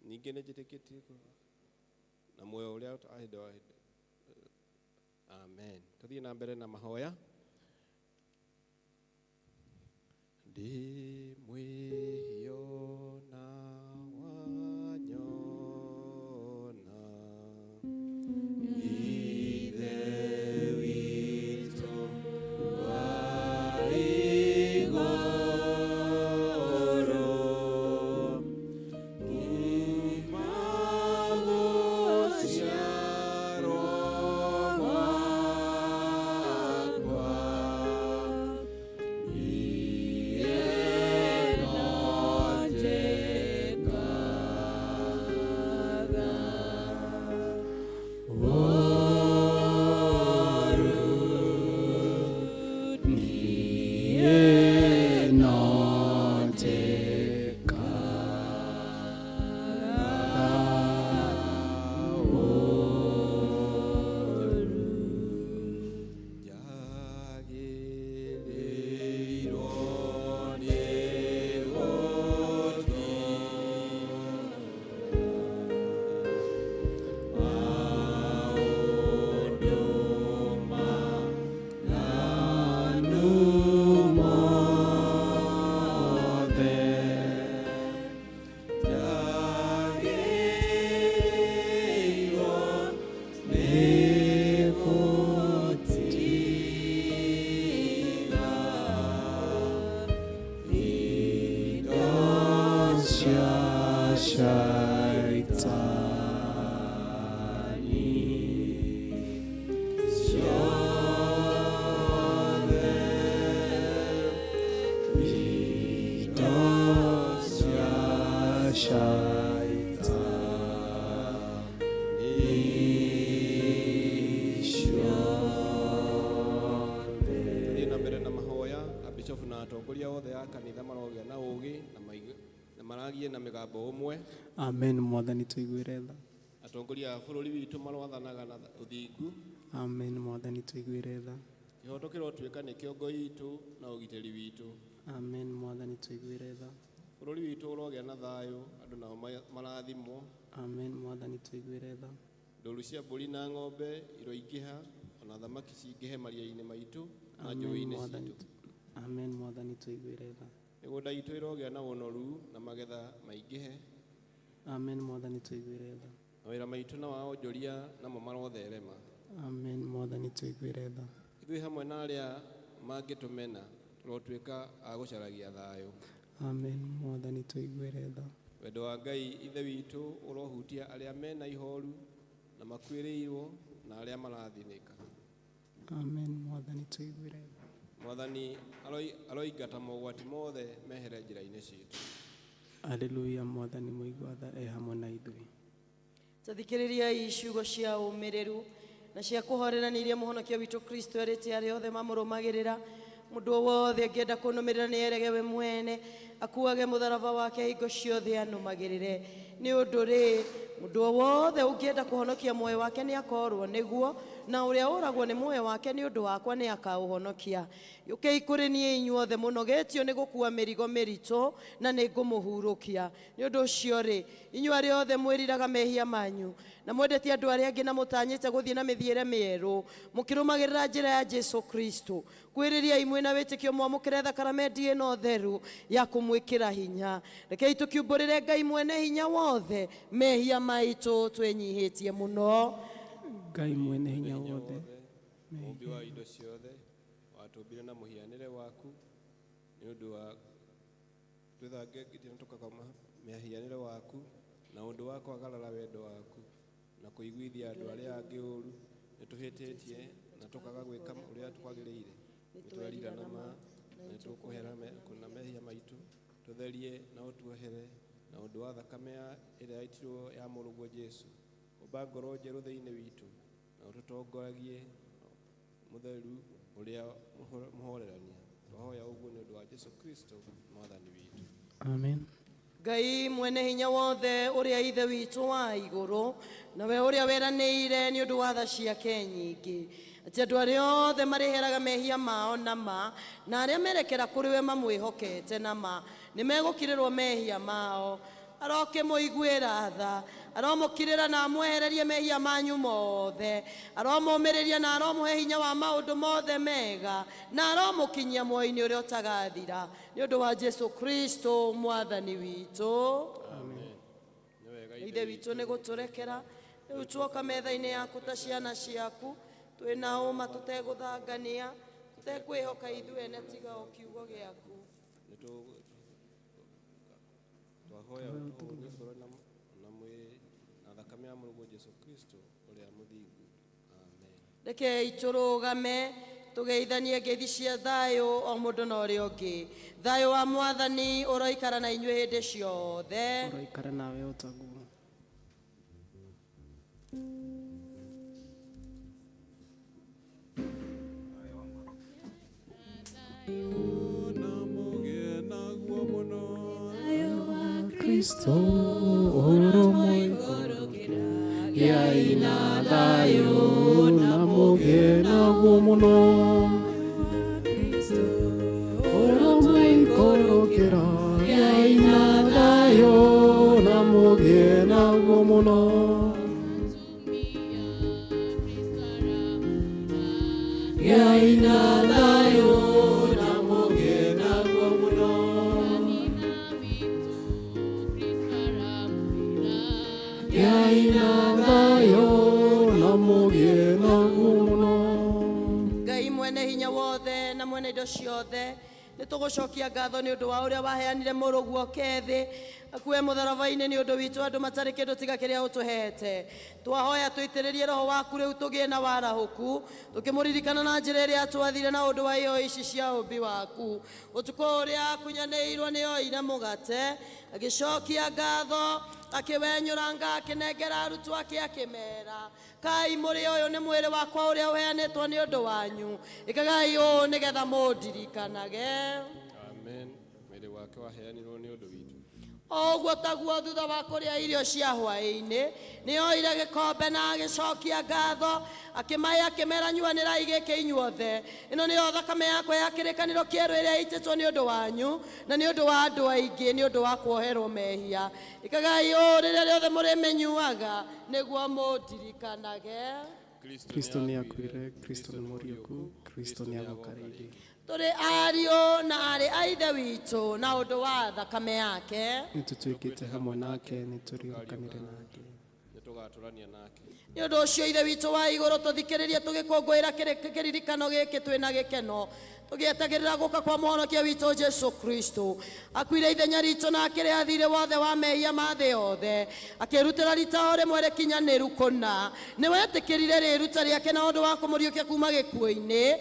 ningĩ nĩnjĩtĩkĩtie na muoyo ũrĩa wa hĩndĩ wa hĩndĩ. Amen. Tũthiĩ na mbere na mahoya. Ndĩ mwĩhio na Ĩno njĩkaga ũũru. Njagĩrĩirwo nĩ gũtiga maũndũ Maganu mothe. Njagĩrĩirwo nĩ gũtiga indo cia Shaitani ciothe, indo cia Shaitani ciothe. Thiĩ na mbere na mahoya. Abishofu na atongoria othe a kanitha marogĩa na ũũgĩ na maragie na mĩgambo ũmwe. Amen Mwathani tũiguĩre tha. Atongoria a bũrũri witũ marwathanaga na ũthingu. Amen Mwathani tũiguĩre tha. Kĩhoto kĩrotuĩka nĩ kĩongo itũ na ũgitĩri witũ. Amen Mwathani tũiguĩre tha. Bũrũri witũ ũrogĩa na thayũ, andũ nao marathimwo. Amen Mwathani tũiguĩre tha. Ndũru cia mbũri na ng'ombe iroingĩha, ona thamaki cingĩhe maria-inĩ maitũ na Amen njũĩ-inĩ Mwathani. citũ. Amen Mwathani tũiguĩre tha. Mĩgũnda itũ ĩrogĩa na ũnoru na magetha maingĩhe. Amen Mwathani tũiguĩre tha. Mawĩra maitũ na wa onjoria namo marotherema. Amen Mwathani tũiguĩre tha. Ithuĩ hamwe na arĩa mangĩtũmena tũrotuĩka a gũcaragia thayũ. Amen Mwathani tũiguĩre tha. Wendo wa Ngai Ithe witũ ũrohutia arĩa mena ihoru na makuĩrĩirwo na arĩa marathĩnĩka. Amen Mwathani tũiguĩre tha. Mwathani aroingata mogwati mothe mehere njĩra-inĩ citũ. Haleluya Mwathani mũigua tha e hamwe na ithuĩ. Tathikĩrĩriai ciugo cia ũmĩrĩru na cia kũhorerania iria mũhonokia witũ Kristo erĩte arĩa othe mamũrũmagĩrĩra. Mũndũ o wothe angĩenda kũnũmĩrĩra nĩ erege we mwene, akuage mũtharaba wake hingo ciothe anũmagĩrĩre. Nĩ ũndũ rĩ, mũndũ o wothe ũngĩenda kũhonokia muoyo wake nĩ akorwo nĩguo, na ũrĩa ũragwo nĩ muoyo wake nĩ ũndũ wakwa nĩ akaũhonokia. Ũkei kũrĩ niĩ inyuothe mũnogetio nĩ gũkua mĩrigo mĩritũ, na nĩ ngũmũhurũkia. Nĩ ũndũ ũcio rĩ, inyuĩ arĩa othe mwĩriraga mehia manyu na mwendete andũ arĩa angĩ na mũtanyĩte gũthiĩ na mĩthiĩre mĩerũ, mũkĩrũmagĩrĩra njĩra ya Jesu Kristo, kwĩrĩriai mwĩna wĩtĩkio mwamũkĩre thakaramendi ĩno theru ya kũmwĩkĩra hinya. Rekei tũkiumbũrĩre Ngai mwene hinya wothe mehia maitũ twĩnyihĩtie mũno. Ngai mwene hinya wothe, Mũũmbi wa indo ciothe, watũmbire na mũhianĩre waku, nĩ ũndũ wa twĩthange na tũkakoma mĩhianĩre waku, na ũndũ wa kwagarara wendo waku na kũiguithia andũ arĩa angĩ ũũru, nĩ tũhĩtĩtie na tũkaga gwĩka ũrĩa twagĩrĩire. Nĩ twerira na ma, na nĩ tũkũhera na mehia maitũ, tũtherie na ũtuohere na ũndũ wa thakame ĩrĩa yaitirwo ya mũrũguo Jesũ. Ũmba ngoro njerũ thĩinĩ witũ na ũtũtongoragie mũtheru ũrĩa mũhorerania. Twahoya ũguo nĩ ũndũ wa Jesũ Kristo mwathani witũ. Amen. Ngai mwene hinya wothe ũrĩa ithe witũ wa igũrũ, nawe ũrĩa weranĩire nĩ ũndũ wa tha ciake nyingĩ, atĩ andũ arĩa othe marĩheraga mehia mao na ma, na arĩa merekera kũrĩ we mamwĩhokete na ma, nĩ megũkirĩrwo mehia mao. Arokĩmũiguĩra tha, aromũkirĩra na amwehererie mehia manyu mothe, aromũmĩrĩria na aromũhe hinya wa maũndũ mothe mega, na aromũkinyia muoyo-inĩ ũrĩa ũtagathira, nĩ ũndũ wa Jesu Kristo mwathani witũ. Amen. Nĩ wega Ithe witũ nĩ gũtũrekera rĩu tuoka metha-inĩ yaku ta ciana ciaku, twĩna ũma tũtegũthangania, tũtekwĩhoka ithuĩ ene tiga o kiugo gĩaku. Nĩ twahoya ũtũhũnie ngoro na mwĩrĩ na thakame ya mũrũguo Jesu Kristo ũrĩa mũthingu. Amen. Rekei tũrũgame tũgeithanie ngeithi cia thayũ o mũndũ na ũrĩa ũngĩ. Thayũ wa mwathani ũroikara na inyuĩ hĩndĩ ciothe. Ũroikara nawe o taguo. Thank you. Kristo ũromũikũrũkĩra, gĩai na thayũ na mũgĩe naguo mũno. Ũromũikũrũkĩra, gĩai na thayũ na mũgĩe naguo mũno. Gĩai na thayũ na mũgĩe naguo mũno. Gĩai na thayũ na mũgĩe naguo mũno. Ngai mwene hinya wothe na mwene indo ciothe, nĩ tũgũcokia ngatho nĩ ũndũ wa ũrĩa waheanire mũrũguo oke thĩ akue mũtharaba-inĩ nĩ ũndũ witũ andũ matarĩ kĩndũ tiga kĩrĩa ũtũhete. Twahoya tũitĩrĩrie roho waku rĩu tũgĩe na warahũku, tũkĩmũririkana na njĩra ĩrĩa twathire na ũndũ wa iheo ici cia ũmbi waku. Ũtukũ ũrĩa akunyanĩirwo nĩ oire mũgate, agĩcokia ngatho, akĩwenyũranga, akĩnengera arutwo ake, akĩmera, "Kai mũrĩ, ũyũ nĩ mwĩrĩ wakwa ũrĩa ũheanĩtwo nĩ ũndũ wanyu. Ĩkagai ũũ nĩgetha mũndirikanage." Amen. Mwĩrĩ wake waheanirwo nĩ ũndũ witũ. O ũguo taguo, thutha wa kũrĩa irio cia hwaĩ-inĩ, nĩ oire gĩkombe na agĩcokia ngatho, akĩmahe, akĩmera, "Nyuanĩrai gĩkĩ inyuothe. Ĩno nĩyo thakame yakwa ya kĩrĩkanĩro kĩerũ ĩrĩa ĩitĩtwo nĩ ũndũ wanyu na nĩ ũndũ wa andũ aingĩ nĩ ũndũ wa kuoherwo mehia. Ĩkagai ũũ rĩrĩa rĩothe mũrĩmĩnyuaga nĩguo mũndirikanage." Kristo nĩ akuire, Kristo nĩ mũriũku, Kristo nĩ agoka rĩngĩ. Tũrĩ ariũ na arĩ a Ithe witũ na ũndũ wa thakame yake. Nĩ tũtuĩkĩte hamwe nake, nĩ tũriũkanire nake. Nĩ tũgatũrania nake. Nĩ ũndũ ũcio, Ithe witũ wa igũrũ, tũthikĩrĩrie tũgĩkũngũĩra kĩririkano gĩkĩ twĩna gĩkeno, tũgĩetagĩrĩra gũka kwa Mũhonokia witũ Jesu Kristo. Akuire ithenya ritũ na akĩrĩha thirĩ wothe wa mehia ma thĩ yothe, akĩrutĩra rita o rĩmwe rĩkinyanĩru kũna. Nĩ wetĩkĩrire rĩruta rĩake na ũndũ wa kũmũriũkia kuma gĩkuũ-inĩ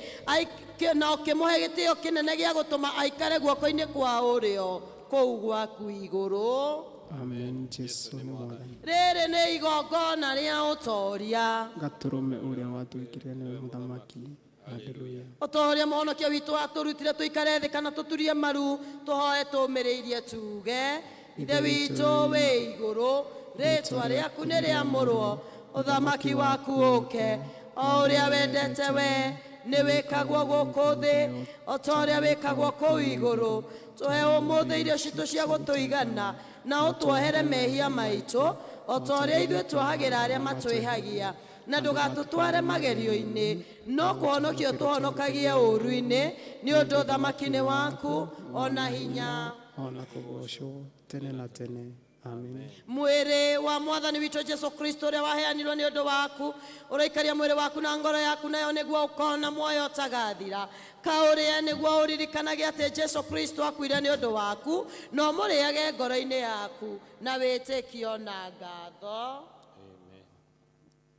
na ũkĩmũhe gĩtĩo kĩnene gĩa gũtũma aikare guoko-inĩ kwa ũrĩo kũu gwaku igũrũ. Amen. Jesu nĩ Mwathani. Rĩrĩ nĩ igongona rĩa ũtoria. Gatũrũme ũrĩa watuĩkire nĩwe mũthamaki. Haleluya. O ta ũrĩa Mũhonokia witũ atũrutire, tũikare thĩ kana tũturie maru, tũhoe tũmĩrĩirie, tuge: Ithe witũ wĩ igũrũ, rĩtwa rĩaku nĩ rĩamũrwo, ũthamaki waku ũke, o ũrĩa wendete we nĩ wĩkagwo gũkũ thĩ o ta ũrĩa wĩkagwo kũu igũrũ. Tũhe ũmũthĩ irio citũ cia gũtũigana, na ũtuohere mehia maitũ o ta ũrĩa ithuĩ tuohagĩra arĩa matwĩhagia, na ndũgatũtware magerio-inĩ, no kũhonokia ũtũhonokagie ũũru-inĩ, nĩ ũndũ ũthamaki nĩ waku, ona hinya, ona kũgoocwo tene na tene. Amen. Mwĩrĩ wa Mwathani witũ Jesu Kristo ũrĩa waheanirwo nĩ ũndũ waku ũraikaria mwĩrĩ waku na ngoro yaku nayo nĩguo ũkona muoyo ũtagathira. Kaũrĩe nĩguo ũririkanage atĩ Jesu Kristo akuire nĩ ũndũ waku, na ũmũrĩage ngoro-inĩ yaku na wĩtĩkio na ngatho.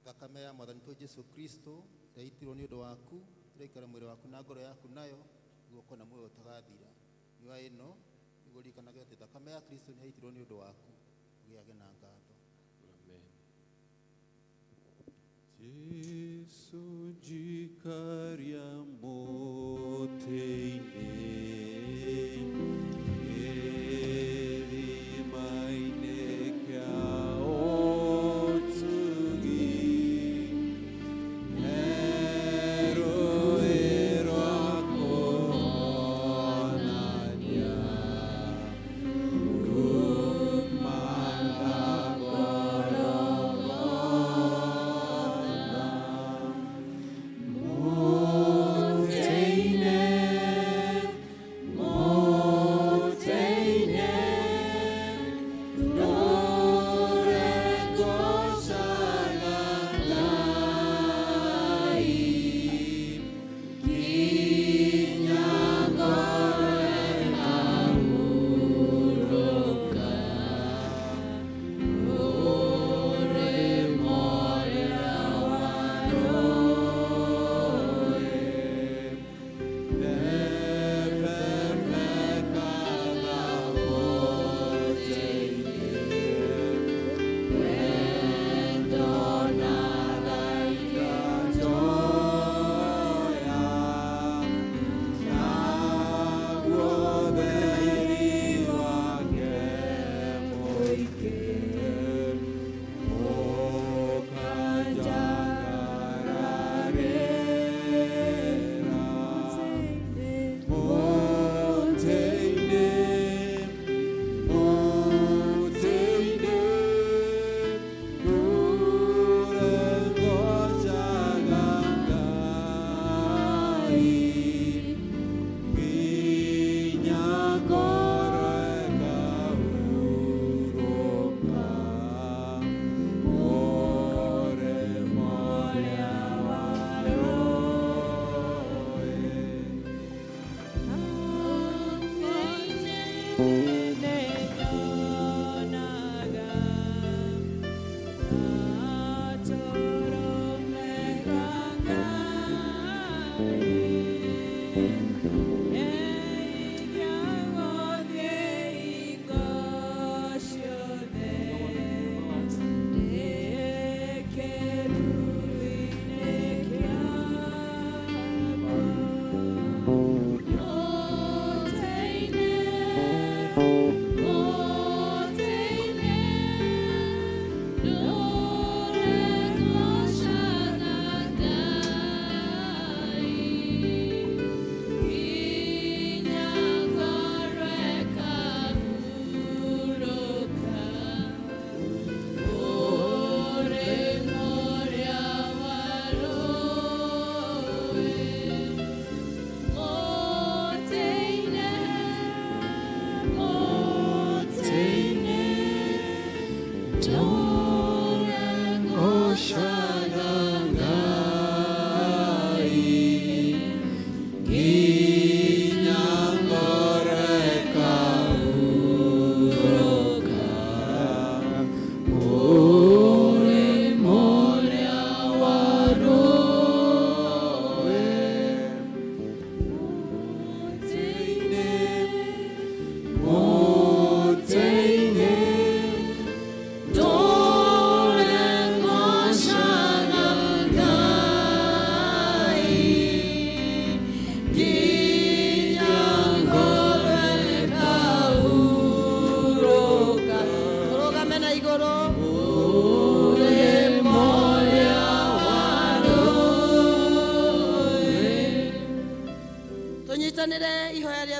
Thakame ya Mwathani witũ Jesu Kristo ĩrĩa ĩitirwo nĩ ũndũ waku ĩraikara mwĩrĩ waku na ngoro yaku nayo nĩguo ũkona muoyo ũtagathira. Nyua ĩno nĩguo ũririkanage atĩ thakame ya Kristo nĩ yaitirwo nĩ ũndũ waku, ũgĩage na ngatho. Jesu njikaria mũtĩ-inĩ, gĩthima-inĩ kĩa ũtugi, he rũĩ rwa kũhonania rumaga Golgotha. Mũtĩ-inĩ.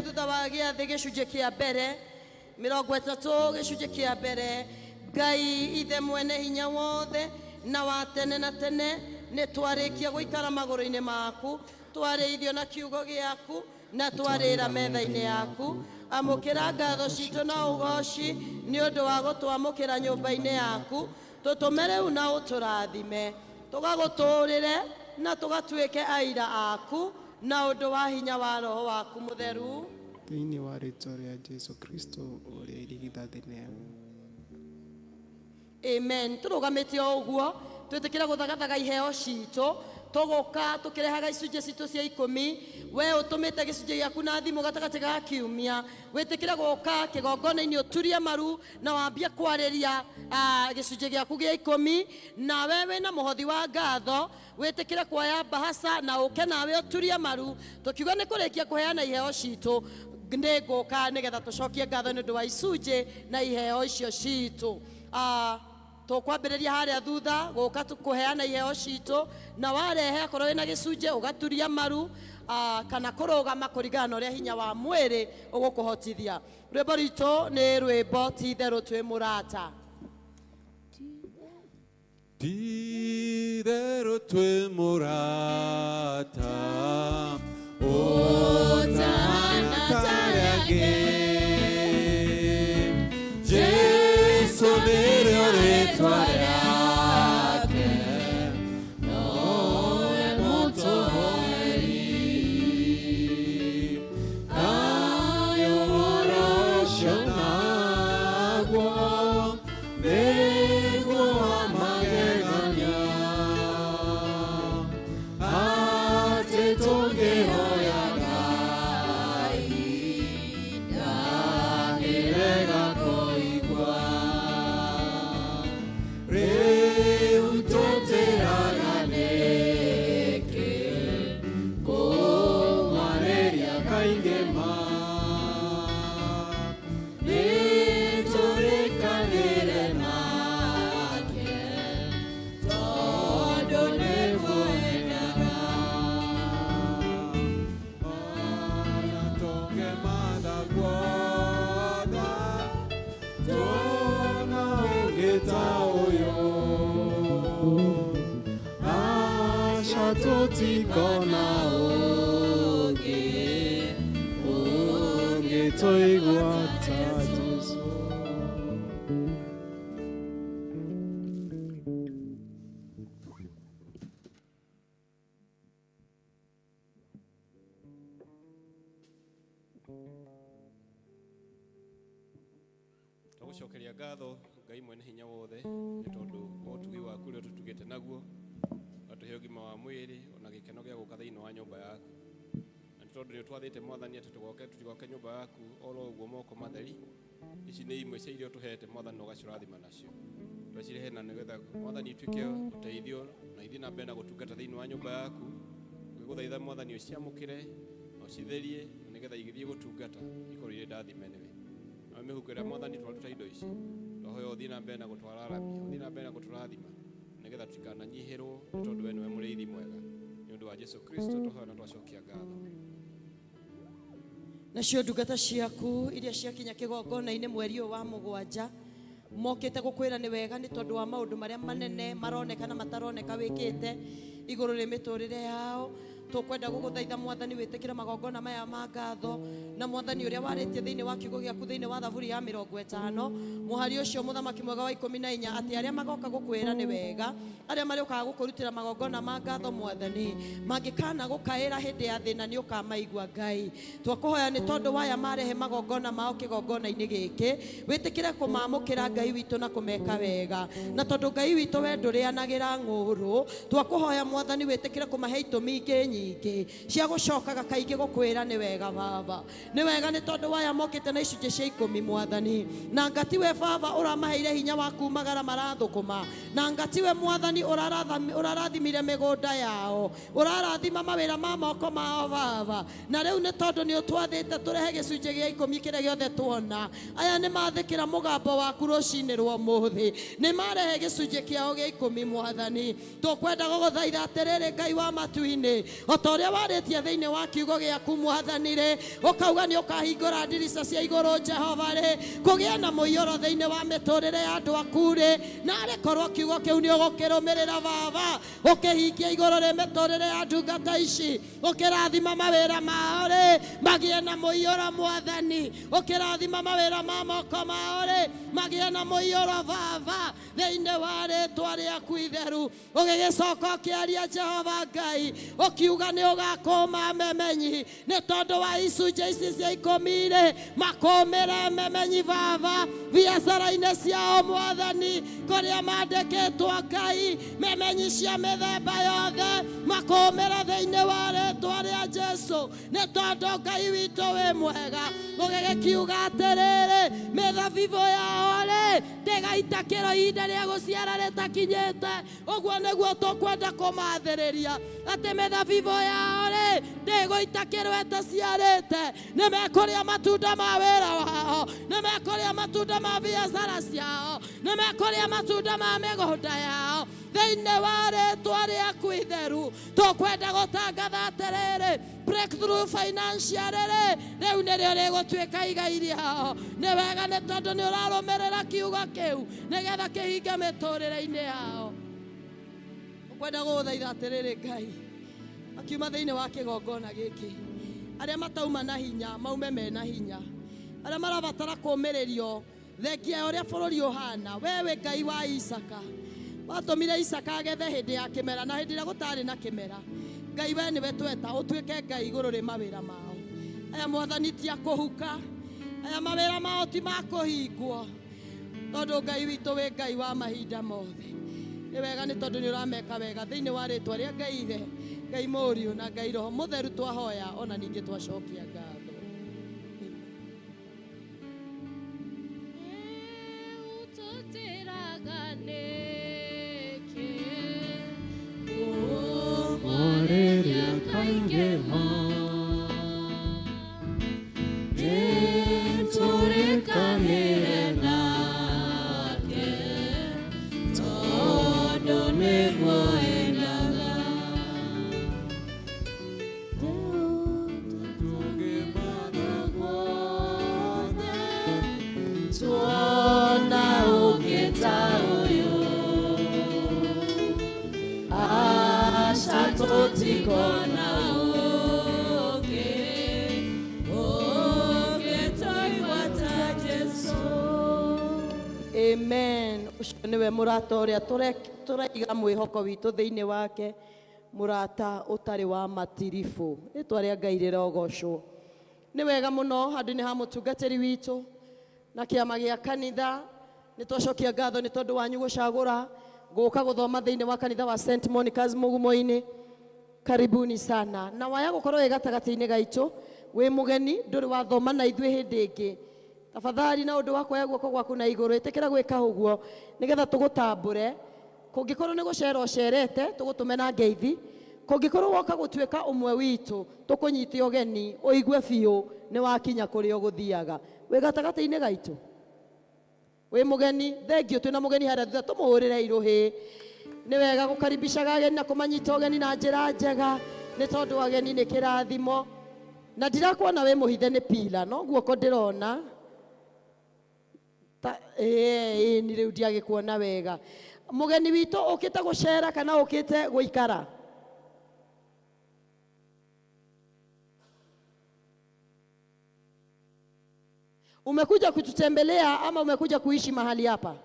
Harĩa thutha wa gĩathĩ gĩcunjĩ kĩa mbere, 30 gĩcunjĩ kĩa mbere. Ngai ithe mwene hinya wothe na wa tene na tene, nĩ twarĩkia gũikara magũrũ-inĩ maku, twarĩithio na kiugo gĩaku na twarĩra metha-inĩ yaku. Amũkĩra ngatho citũ na ũgoci nĩ ũndũ wa gũtwamũkĩra nyũmba-inĩ yaku. Tũtũme rĩu na ũtũrathime, tũgagũtũũrĩre na tũgatuĩke aira aku na ũndũ wa hinya wa Roho waku Mũtheru. Thĩinĩ wa rĩtwa rĩa Jesu Kristo ũrĩa irigithathi rĩaku. Amen. Tũrũgamĩte o ũguo, twĩtĩkĩre gũthagathaga iheo citũ, tũgũka tũkĩrehaga icunjĩ citũ cia 10. We ũtũmĩte gĩcunjĩ gĩaku na thimũ gatagatĩ ga kiumia, wĩtĩkĩre gũka kĩgongona-inĩ ũturie maru na wambie kwarĩria gĩcunjĩ gĩaku gĩa 10. Nawe wĩna mũhothi wa ngatho, wĩtĩkĩre kuoya mbahaca na ũke nawe ũturie maru, tũkiuga nĩ kũrĩkia kũheana iheo citũ, nĩ ngũka nĩgetha tũcokie ngatho nĩ ũndũ wa icunjĩ na iheo icio citũ. Tũkwambĩrĩria harĩa thutha gũka kũheana iheo citũ, na warehe akorwo wĩna gĩcunjĩ ũgaturia maru, kana kũrũgama kũringana na ũrĩa hinya wa mwĩrĩ ũgũkũhotithia. Rwĩmbo rwitũ nĩ rwĩmbo ti itherũ twĩ mũrata. Ti itherũ twĩ mũrata, ũtahana ta arĩa angĩ. Jesu nĩrĩo rĩtwa rĩake, nowe mũtũheri. Kaĩ ũhoro ũcio naguo nĩguo wa magegania, atĩ tũngĩhoya Ngai ndangĩrega kũigua. Rĩu tũtĩraga nĩkĩ kũmwarĩria kaingĩ ma, nĩtũrĩkanĩre nake tondũ nĩkwendaga. Ona tũngĩmatha guothe tuona ũngĩ ta ũyũ, aca tũtikona ũngĩ ũngĩtũigua ta Jesu. Tũgũcokeria ngatho Ngai mwene hinya wothe nĩ tondũ wa ũtugi waku ũrĩa ũtũtugĩte naguo, ũgatũhe ũgima wa mwĩrĩ ona gĩkeno gĩa gũka thĩinĩ wa nyũmba yaku. Na nĩ tondũ nĩ ũtwathĩte Mwathani atĩ tũtigoke nyũmba yaku oro ũguo moko matheri. Ici nĩ imwe cia iria ũtũhete Mwathani na ũgacirathima nacio. Twacirehe na nĩgetha Mwathani ituĩke ũteithio na ithiĩ na mbere na gũtungata thĩinĩ wa nyũmba yaku. Ngĩgũthaitha Mwathani ũciamũkĩre na ũcitherie na nĩgetha igĩthiĩ gũtungata ikorwo irĩ ndathime nĩwe. Na mĩhuko ĩrĩa Mwathani twaruta indo ici, twahoya ũthiĩ na mbere na gũtwararamia, ũthiĩ na mbere na gũtũrathima nĩgetha tũtikananyihĩrwo nĩ tondũ we nĩwe mũrĩithi mwega. Nĩ ũndũ wa Jesu Kristo twahoya na twacokia ngatho. Nacio ndungata ciaku iria ciakinya kĩgongona-inĩ mweri ũyũ wa 7 mokĩte gũkwĩra nĩ wega nĩ tondũ wa maũndũ marĩa manene maroneka na mataroneka wĩkĩte igũrũ rĩ mĩtũrĩre yao. Tũkwenda gũgũthaitha Mwathani wĩtĩkĩre magongona maya ma ngatho, na Mwathani ũrĩa warĩtie thĩinĩ wa kiugo gĩaku thĩinĩ wa Thaburi ya 50 mũhari ũcio mũthamaki mwega wa 14, atĩ arĩa magoka gũkwĩra nĩ wega, arĩa marĩũkaga gũkũrutĩra magongona ma ngatho Mwathani, mangĩkana gũkaĩra hĩndĩ ya thĩna nĩ ũkamaigua Ngai. Twakũhoya nĩ tondũ waya marehe magongona mao kĩgongona-inĩ gĩkĩ, wĩtĩkĩre kũmamũkĩra Ngai witũ na kũmeka wega, na tondũ Ngai witũ we ndũrĩanagĩra ng'ũrũ, twakũhoya Mwathani wĩtĩkĩre kũmahe itũmi ingĩ nyingĩ cia gũcokaga kaingĩ gũkwĩra nĩ wega Baba. Nĩ wega nĩ tondũ waya mokĩte na icunjĩ cia 10 Mwathani, na ngati we Baba ũramaheire hinya wa kumagara marathũkũma, na ngati we Mwathani ũrarathimire mĩgũnda yao, ũrarathima mawĩra ma moko mao Baba. Na rĩu nĩ tondũ nĩ ũtwathĩte tũrehe gĩcunjĩ gĩa 10 kĩrĩa gĩothe tuona, aya nĩ mathĩkĩra mũgambo waku rũcinĩ rwa ũmũthĩ, nĩ marehe gĩcunjĩ kĩao gĩa 10 Mwathani. Tũkwenda gũgũthaitha atĩrĩrĩ Ngai wa matu-inĩ, O ta ũrĩa warĩtie thĩinĩ wa kiugo gĩaku Mwathani rĩ, ũkauga nĩ ũkahingũra ndirica cia igũrũ Jehova rĩ, kũgĩe na mũiyũro thĩinĩ wa mĩtũrĩre ya andũ aku rĩ, narĩ korwo kiugo kĩu nĩ ũgũkĩrũmĩrĩra Baba, ũkĩhingia igũrũ rĩ mĩtũrĩre ya ndungata ici, ũkĩrathima mawĩra mao rĩ, magĩe na mũiyũro Mwathani, ũkĩrathima mawĩra ma moko mao rĩ, magĩe na mũiyũro Baba, thĩinĩ wa rĩtwa rĩaku itheru. Ũgĩgĩcoka ũkĩaria Jehova Ngai, ũkiuga nĩ ũgakũma memenyi, nĩ tondũ wa icunjĩ ici cia ikũmi rĩ, makũmĩre memenyi Baba biacara-inĩ ciao Mwathani, kũrĩa mandĩkĩtwo Ngai, memenyi cia mĩthemba yothe makũmĩre thĩinĩ wa rĩtwa rĩa Jesu, nĩ tondũ Ngai witũ wĩ mwega. Ũgĩgĩkiuga atĩrĩrĩ, mĩthabibũ yao rĩ ndĩgaita kĩro ihinda rĩa gũciara rĩtakinyĩte. Ũguo nĩguo tũkwenda kũmathĩrĩria atĩ mĩthabibũ yao rĩ ndĩgũita kĩro ĩtaciarĩte. Nĩ mekũrĩa matunda ma wĩra wao, nĩ mekũrĩa matunda ma biacara ciao, nĩ mekũrĩa matunda ma mĩgũnda yao thĩinĩ wa rĩtwa rĩaku itheru. Tũkwenda gũtangatha atĩrĩrĩ, breakthrough financial rĩ, rĩu nĩrĩo rĩgũtuĩka igai rĩao. Nĩ wega nĩ tondũ nĩ ũrarũmĩrĩra kiugo kĩu nĩgetha kĩhinge mĩtũrĩre-inĩ yao. Ũkwenda gũgũthaitha atĩrĩrĩ Ngai, makiuma thĩinĩ wa kĩgongona gĩkĩ, arĩa matauma na hinya maume mena hinya, arĩa marabatara kũũmĩrĩrio thengia ya ũrĩa bũrũri ũhana. We wĩ Ngai wa Isaka, watũmire Isaka agethe hĩndĩ ya kĩmera na hĩndĩ ĩrĩa gũtarĩ na kĩmera. Ngai we nĩwe tweta ũtuĩke Ngai igũrũ rĩ mawĩra mao. Aya Mwathani ti a kũhuka, aya mawĩra mao ti ma kũhingwo, tondũ Ngai witũ wĩ Ngai wa mahinda mothe. Nĩ wega nĩ tondũ nĩ ũrameka wega thĩinĩ wa rĩtwa rĩa Ngai Ithe, Ngai Mũriũ na Ngai Roho Mũtheru twahoya ona ningĩ twacokia ngatho. Mwarĩria kaingĩ ma nĩtũrĩkanĩre nake, tondũ nĩguo endaga. Tũngĩmatha guothe, tuona ũngĩ ta ũyũ, aca tũtikona ũngĩ, ũngĩ tũigua ta Jesũ. Amen. Ũcio nĩwe mũrata ũrĩa tũraiga mwĩhoko witũ thĩinĩ wake, mũrata ũtarĩ wa matiribũ. Rĩtwa rĩa Ngai rĩrogocwo. Nĩ wega mũno handũ-inĩ ha mũtungatĩri witũ na kĩama gĩa kanitha. Nĩ twacokia ngatho nĩ tondũ wanyu gũcagũra gũka gũthoma thĩinĩ wa kanitha wa St Monica's Mũgumo-inĩ. Karibuni sana. Na waya gũkorwo wĩ gatagatĩ-inĩ gaitũ, wĩ mũgeni, ndũrĩ wathoma na ithuĩ hĩndĩ ĩngĩ, tafadhali na ũndũ wa kuoya guoko gwaku na igũrũ, ĩtĩkĩra gwĩka ũguo nĩgetha tũgũtambũre. Kũngĩkorwo nĩ gũcera ũcerete, tũgũtũme na ngeithi. Kũngĩkorwo woka gũtuĩka ũmwe witũ, tũkũnyite ũgeni, ũigue biũ nĩ wakinya kũrĩa ũgũthiaga. Wĩ gatagatĩ-inĩ gaitũ, wĩ mũgeni, thengio twĩna mũgeni harĩa thutha, tũmũhũrĩre irũhĩ. Nĩ wega gũkaribishaga ageni na kũmanyita ũgeni na njĩra njega, nĩ tondũ ageni nĩ kĩrathimo. Na ndirakuona wĩ mũhithe nĩ pila, no guoko ndĩrona ta ĩĩ ni rĩu ndiagĩkuona wega. Mũgeni witũ ũkĩte gũcera kana ũkĩte gũikara? Umekuja kututembelea ama umekuja kuishi mahali hapa?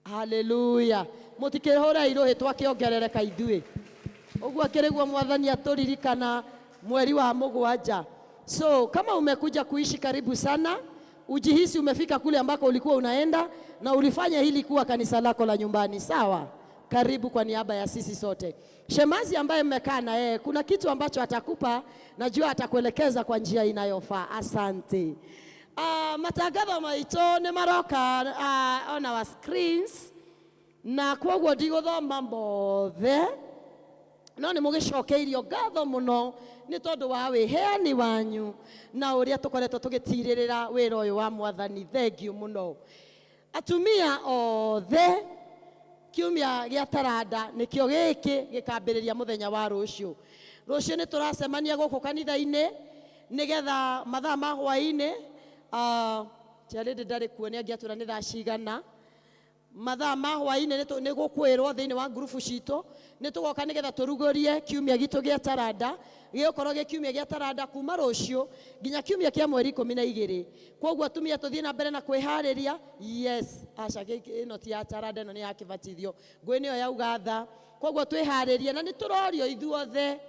Haleluya. Mũtikĩhũre irũhĩ twakĩongerereka ithuĩ. Ũguo akĩrĩguo Mwathani atũririkana mweri wa mũgwanja. So kama umekuja kuishi, karibu sana. Ujihisi umefika kule ambako ulikuwa unaenda na ulifanya hili kuwa kanisa lako la nyumbani. Sawa? Karibu kwa niaba ya sisi sote. Shemazi ambaye mmekaa na yeye, kuna kitu ambacho atakupa, najua atakuelekeza kwa njia inayofaa. Asante. Matangatho maitũ nĩ maroka on our screens, na kwoguo ndigũthoma mothe, no nĩ mũgĩcokeirio ngatho mũno nĩ tondũ wa wĩheani wanyu na ũrĩa tũkoretwo tũgĩtirĩrĩra wĩra ũyũ wa Mwathani. Thengiũ mũno. Atumia othe, Kiumia gĩa taranda nĩkĩo gĩkĩ gĩkambĩrĩria mũthenya wa rũciũ. Rũciũ nĩ tũracemania gũkũ kanitha-inĩ nĩgetha mathaa ma hwaĩ-inĩ, Charity ndarĩ kuo, nĩ angĩatwĩra nĩ thaa cigana. Mathaa ma hwaĩ-inĩ nĩ gũkwĩrwo thĩinĩ wa ngurubu citũ, nĩ tũgoka nĩgetha tũrugũrie kiumia gitũ gĩa taranda. Gĩgũkorwo gĩ kiumia gĩa taranda kuma rũciũ nginya kiumia kĩa mweri 12. Koguo atumia tũthiĩ na mbere na kwĩharĩria. Yes, aca, ĩno ti ya taranda, ĩno nĩ ya kĩbatithio. Ngũĩ nĩyo yauga tha. Koguo twĩharĩrie, na nĩ tũrorio ithuothe,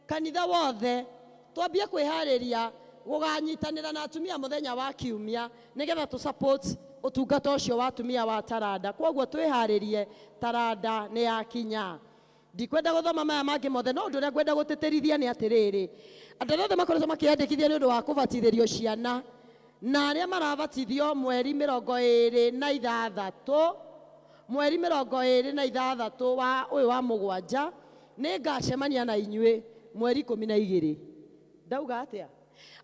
kanitha wothe, twambie kwĩharĩria gũganyitanĩra na atumia mũthenya wa kiumia nĩgetha tũ support ũtungata ũcio wa atumia wa taranda. Koguo twĩharĩrie, taranda nĩ yakinya. Ndikwenda gũthoma maya mangĩ mothe, no ũndũ ũrĩa ngwenda gũtĩtĩrithia nĩ atĩrĩrĩ, andũ arĩa othe makoretwo makĩyandĩkithia nĩ ũndũ wa kũbatithĩrio ciana na arĩa marabatithio mweri 26, mweri 26 wa ũyũ wa mũgwanja, nĩ ngacemania na inyuĩ mweri 12. Ndauga atĩa?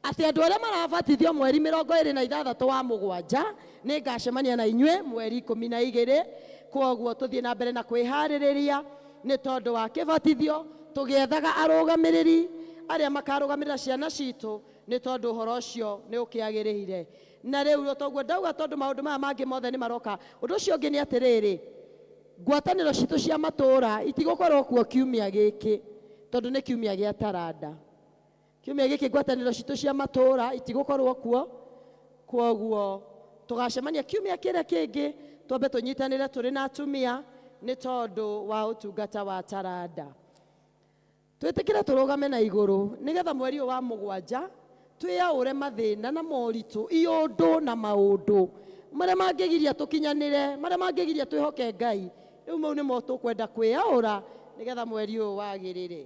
Atĩ andũ arĩa marabatithio mweri 26 wa mũgwanja, nĩ ngacemania na inyuĩ mweri 12. Kwoguo tũthiĩ na mbere na kwĩharĩrĩria nĩ tondũ wa kĩbatithio, tũgĩethaga arũgamĩrĩri arĩa makarũgamĩrĩra ciana citũ, nĩ tondũ ũhoro ũcio nĩ ũkĩagĩrĩire. Na rĩu toguo ndauga, tondũ maũndũ maya mangĩ mothe nĩ maroka. Ũndũ ũcio ũngĩ nĩ atĩrĩrĩ, ngwatanĩro citũ cia matũũra itigũkorwo kuo kiumia gĩkĩ, tondũ nĩ kiumia gĩa taranda. Kiumia gĩkĩ ngwatanĩro citũ cia matũũra itigũkorwo kuo, kwoguo tũgacemania kiumia kĩrĩa kĩngĩ, twambe tũnyitanĩre tũrĩ na atumia nĩ tondũ wa ũtungata wa taranda. Twĩtĩkĩre tũrũgame na igũrũ nĩgetha mweri ũyũ wa mũgwanja twĩyaũre mathĩna na moritũ, iũndũ na maũndũ marĩa mangĩgiria tũkinyanĩre, marĩa mangĩgiria twĩhoke Ngai. Rĩu mau nĩmo tũkwenda kwĩyaũra nĩgetha mweri ũyũ wagĩrĩre.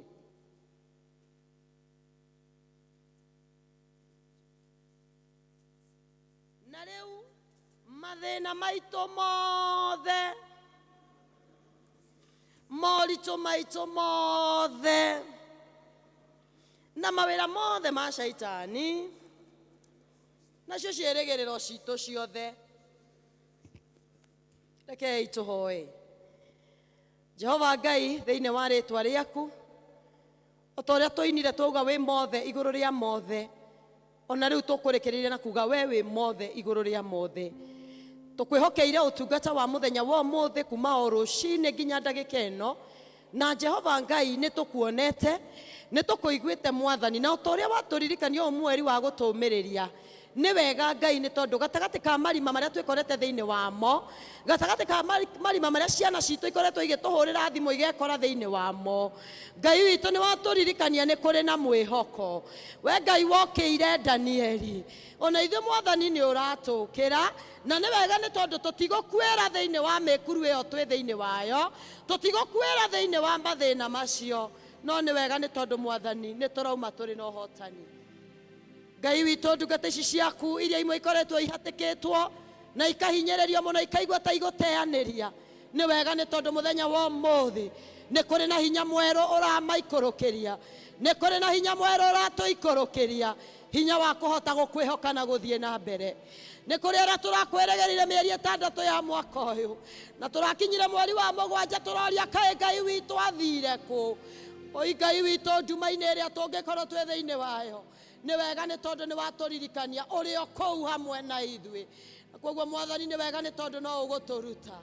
Na rĩu mathĩna maitũ mothe, moritũ maitũ mothe, na mawĩra mothe ma caitani, nacio ciĩrĩgĩrĩro citũ ciothe, rekei tũhoe. Jehova Ngai, thĩinĩ wa rĩtwa rĩaku, o ta ũrĩa tũinire twauga wĩ mothe igũrũ rĩa mothe, ona rĩu tũkũrĩkĩrĩria na kuga we wĩ mothe igũrũ rĩa mothe. Tũkwĩhokeire ũtungata wa mũthenya wa ũmũthĩ kuma o rũcinĩ nginya ndagĩka ĩno, na Jehova Ngai nĩ tũkuonete, nĩ tũkũiguĩte Mwathani, na o ta ũrĩa watũririkania ũyũ mweri wa gũtũũmĩrĩria, nĩ wega Ngai, nĩ tondũ gatagatĩ ka marima marĩa twĩkorete thĩinĩ wamo, gatagatĩ ka marima marĩa ciana citũ ikoretwo igĩtũhũrĩra thimũ igekora thĩinĩ wamo, Ngai witũ nĩ watũririkania nĩ kũrĩ na mwĩhoko. We Ngai wokĩire Danieli, ona ithuĩ Mwathani nĩ ũratũkĩra, na nĩ wega nĩ tondũ tũtigũkuĩra thĩinĩ wa mĩkuru ĩyo twĩ thĩinĩ wayo, tũtigũkuĩra thĩinĩ wa mathĩna macio, no nĩ wega nĩ tondũ Mwathani nĩ tũrauma tũrĩ na ũhotani. Ngai witũ, ndungata ici ciaku iria imwe ikoretwo ihatĩkĩtwo na ikahinyĩrĩrio mũno, ikaigua ta igũteanĩria, nĩ wega nĩ tondũ mũthenya wa ũmũthĩ nĩ kũrĩ na hinya mwerũ ũramaikũrũkĩria, nĩ kũrĩ na hinya mwerũ ũratũikũrũkĩria, hinya wa kũhota gũkwĩhoka na gũthiĩ na mbere. Nĩ kũrĩ arĩa tũrakwĩrĩgĩrĩire mĩeri 6 ya mwaka ũyũ, na tũrakinyire mweri wa mũgwanja tũroria kaĩ Ngai witũ athire kũ. Oi Ngai witũ, nduma-inĩ ĩrĩa tũngĩkorwo twĩ thĩinĩ wayo, nĩ wega nĩ tondũ nĩ watũririkania ũrĩ o kũu hamwe na ithuĩ. Na koguo Mwathani nĩ wega nĩ tondũ no ũgũtũruta.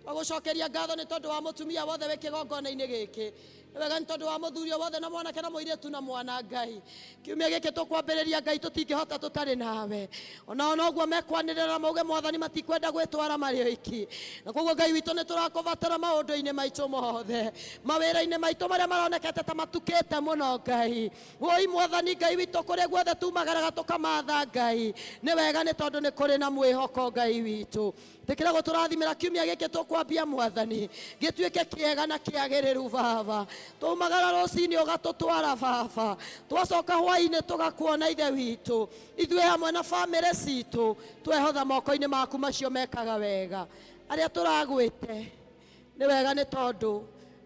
Twagũcokeria ngatho nĩ tondũ wa mũtumia wothe wĩ kĩgongona-inĩ gĩkĩ, nĩ wega nĩ tondũ wa mũthuri wothe na mwanake na mũirĩtu na mwana. Ngai, kiumia gĩkĩ tũkwambĩrĩria, Ngai, tũtingĩhota tũtarĩ nawe. Onao noguo mekwanĩrĩra mauge Mwathani matikwenda gwĩtwara marĩ oiki, na koguo Ngai witũ nĩ tũrakũbatara maũndũ-inĩ maitũ mothe, mawĩra-inĩ maitũ marĩa maronekete ta matukĩte mũno. Ngai woi Mwathani Ngai witũ, kũrĩa guothe tumagaraga tũkamatha Ngai, nĩ wega nĩ tondũ nĩ kũrĩ na mwĩhoko. Ngai witũ, tĩkĩra gũtũrathimĩra kiumia gĩkĩ tũkwambia, Mwathani, gĩtuĩke kĩega na kĩagĩrĩru. Baba, twaumagara rũcinĩ ũgatũtwara, Baba, twacoka hwaĩ-inĩ tũgakuona. Ithe witũ, ithuĩ hamwe na bamĩrĩ citũ twehotha moko-inĩ maku macio mekaga wega. Arĩa tũragwĩte, nĩ wega nĩ tondũ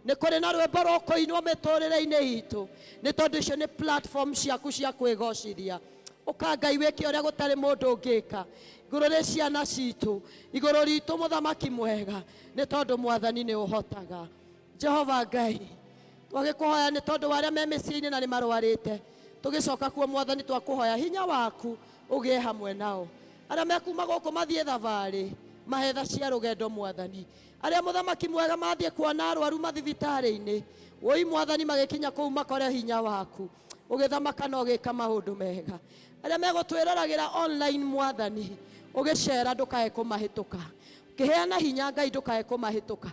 nĩ kũrĩ na rwĩmbo rũkũinwo mĩtũrĩre-inĩ itũ, nĩ tondũ icio nĩ platform ciaku cia kwĩgocithia. Ũka Ngai wĩke ũrĩa gũtarĩ mũndũ ũngĩka igũrũ rĩ ciana citũ, igũrũ ritũ mũthamaki mwega, nĩ tondũ mwathani nĩ ũhotaga. Jehova Ngai, twagĩkũhoya nĩ tondũ wa arĩa me mĩciĩ-inĩ na nĩ marwarĩte, tũgĩcoka kuo mwathani twakũhoya hinya waku ũgĩe hamwe nao. Arĩa mekuma gũkũ mathiĩ thabarĩ, mahe tha cia rũgendo mwathani. Arĩa mũthamaki mwega mathiĩ kuona arwaru mathibitarĩ-inĩ, woi mwathani magĩkinya kũu makore hinya waku ũgĩthamaka na ũgĩka maũndũ mega. Arĩa megũtwĩroragĩra online mwathani, ũgĩcera ndũkae kũmahĩtũka, ũkĩheana hinya Ngai ndũkae kũmahĩtũka,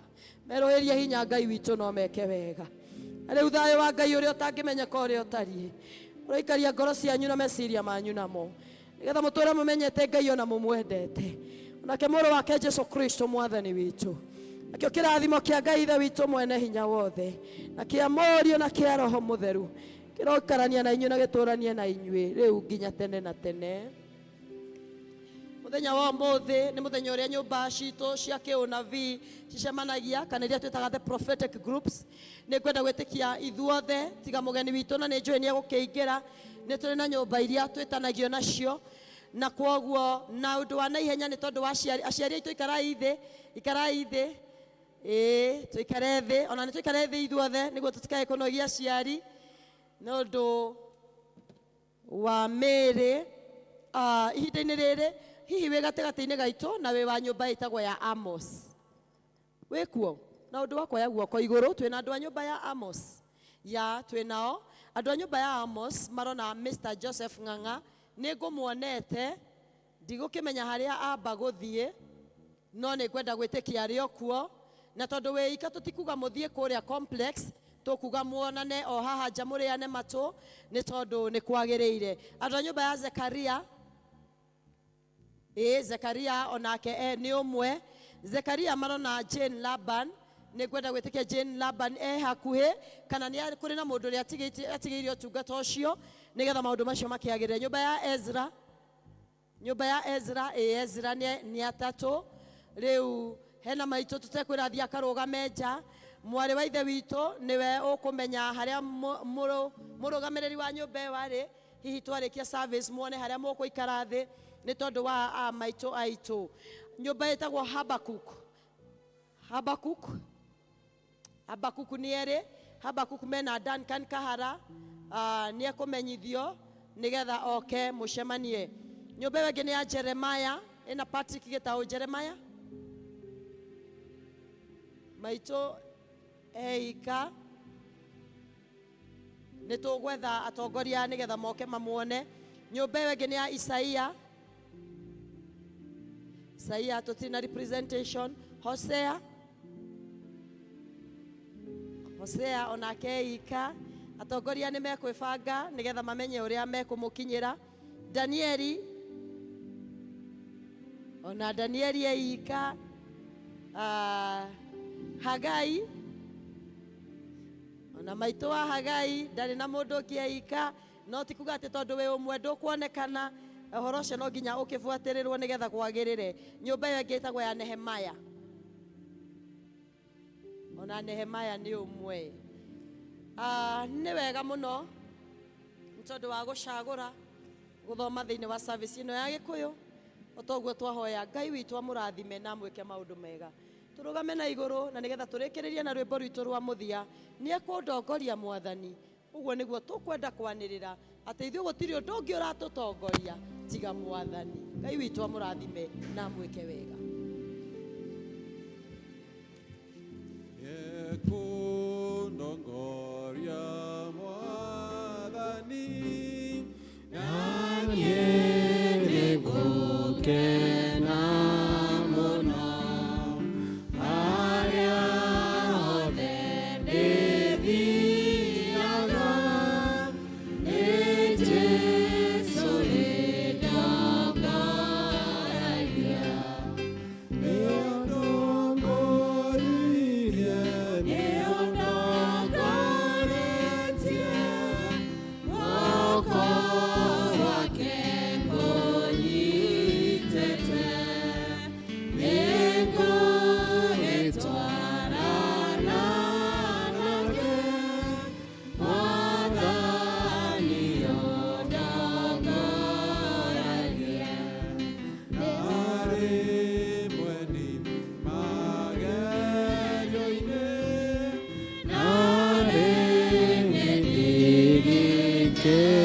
merũhĩrie hinya Ngai witũ no meke wega. Na rĩu thayũ wa Ngai ũrĩa ũtangĩmenyeka ũrĩa ũtariĩ, ũroikaria ngoro cianyu na meciria manyu namo, nĩgetha mũtũre mũmenyete Ngai ona mũmwendete, onake mũrũ wake Jesu Kristo mwathani witũ. Nakĩo kĩrathimo kĩa Ngai Ithe witũ mwene hinya wothe, na kĩa Mũriũ na kĩa Roho Mũtheru, kĩroikarania na inyuĩ na gĩtũranie na inyuĩ rĩu nginya tene na tene. Mũthenya wa ũmũthĩ nĩ mũthenya ũrĩa nyũmba citũ cia kĩũnabii cicemanagia, kana iria twĩtaga the prophetic groups. Nĩ ngwenda gwĩtĩkia ithuothe tiga mũgeni witũ na nĩ njũĩ nĩ egũkĩingĩra, nĩ tũrĩ na nyũmba iria twĩtanagio nacio, na kwoguo na ũndũ wa naihenya nĩ tondũ wa aciari, aciari aitũ ikarai thĩ, ikarai thĩ, ĩĩ tũikare thĩ, ona nĩ tũikare thĩ ithuothe nĩguo tũtikae kũnogia aciari nĩ ũndũ wa mĩĩrĩ. Ihinda-inĩ rĩrĩ hihi wĩ gatagatĩ-inĩ gaitũ na wĩ wa nyũmba ĩtagwo ya Amos, wĩ kuo na ũndũ wa kuoya guoko igũrũ, twĩna andũ a nyũmba ya Amos ya twĩ nao andũ a nyũmba ya Amos marona Mr Joseph Ng'ang'a, nĩ ngũmuonete, ndigũkĩmenya harĩa amba gũthiĩ, no nĩ ngwenda gwĩtĩkia arĩ o kuo, na tondũ wĩ ika tũtikuga mũthiĩ kũrĩa complex, tũkuga muonane o haha nja mũrĩane matũ, nĩ tondũ nĩ kwagĩrĩire. Andũ a nyũmba ya Zekaria, ĩĩ Zekaria onake nĩ ũmwe. Zekaria marona Jane Laban, nĩ ngwenda gwĩtĩkia Jane Laban e hakuhĩ, kana nĩ kũrĩ na mũndũ ũrĩa atigĩire ũtungata ũcio nĩgetha maũndũ macio makĩagĩrĩre. Nyũmba ya Ezra, nyũmba ya Ezra, ĩ Ezra nĩ atatũ rĩu, hena maitũ tũtekwĩra athiĩ akarũgame nja, mwarĩ wa ithe witũ nĩwe ũkũmenya harĩa mũrũgamĩrĩri wa nyũmba ĩyo arĩ, hihi twarĩkia service muone harĩa mũgũikara thĩ nĩ tondũ wa a maitũ aitũ. Nyũmba ĩtagwo Habakuk, Habakuk, Habakuk nĩ erĩ, Habakuk mena Duncan Kahara, nĩ ekũmenyithio nĩgetha oke mũcemanie. Nyũmba ĩyo ĩngĩ nĩ ya Jeremiah, ĩna Patrick Gĩtaũ Jeremiah maitũ eika, nĩ tũgwetha atongoria nĩgetha moke mamuone. Nyũmba ĩyo ĩngĩ nĩ ya Isaia, Isaia tũtirĩ na representation. Hosea, Hosea onake eika, atongoria nĩ mekwĩbanga nĩgetha mamenye ũrĩa mekũmũkinyĩra. Danieli, ona Danieli eika. Hagai, ona maitũ wa Hagai ndarĩ na mũndũ ũngĩ eika, no ti kuga atĩ tondũ wĩ ũmwe ndũkuonekana, ũhoro ũcio no nginya ũkĩbuatĩrĩrwo nĩgetha kwagĩrĩre. Nyũmba ĩyo ĩngĩ ĩtagwo ya Nehemaya, ona Nehemaya nĩ ũmwe. Nĩ wega mũno nĩ tondũ wa gũcagũra gũthoma thĩinĩ wa service ĩno ya Gĩkũyũ. O toguo twahoya Ngai witũ amũrathime na amwĩke maũndũ mega. Tũrũgame na igũrũ na nĩgetha tũrĩkĩrĩrie na rwĩmbo rwitũ rwa mũthia, nĩ ekũndongoria mwathani. Ũguo nĩguo tũkwenda kwanĩrĩra atĩ ithuĩ gũtirĩ ũndũ ũngĩ ũratũtongoria tiga mwathani. Ngai witũ amũrathime na amwĩke wega. Ekundongoria mwathani, na niĩ nĩngũkena mũno harĩa hothe ndĩthiaga, nĩ Jesũ rĩndongoragia, nĩũndongoririe, nĩũndongoririe. Wake.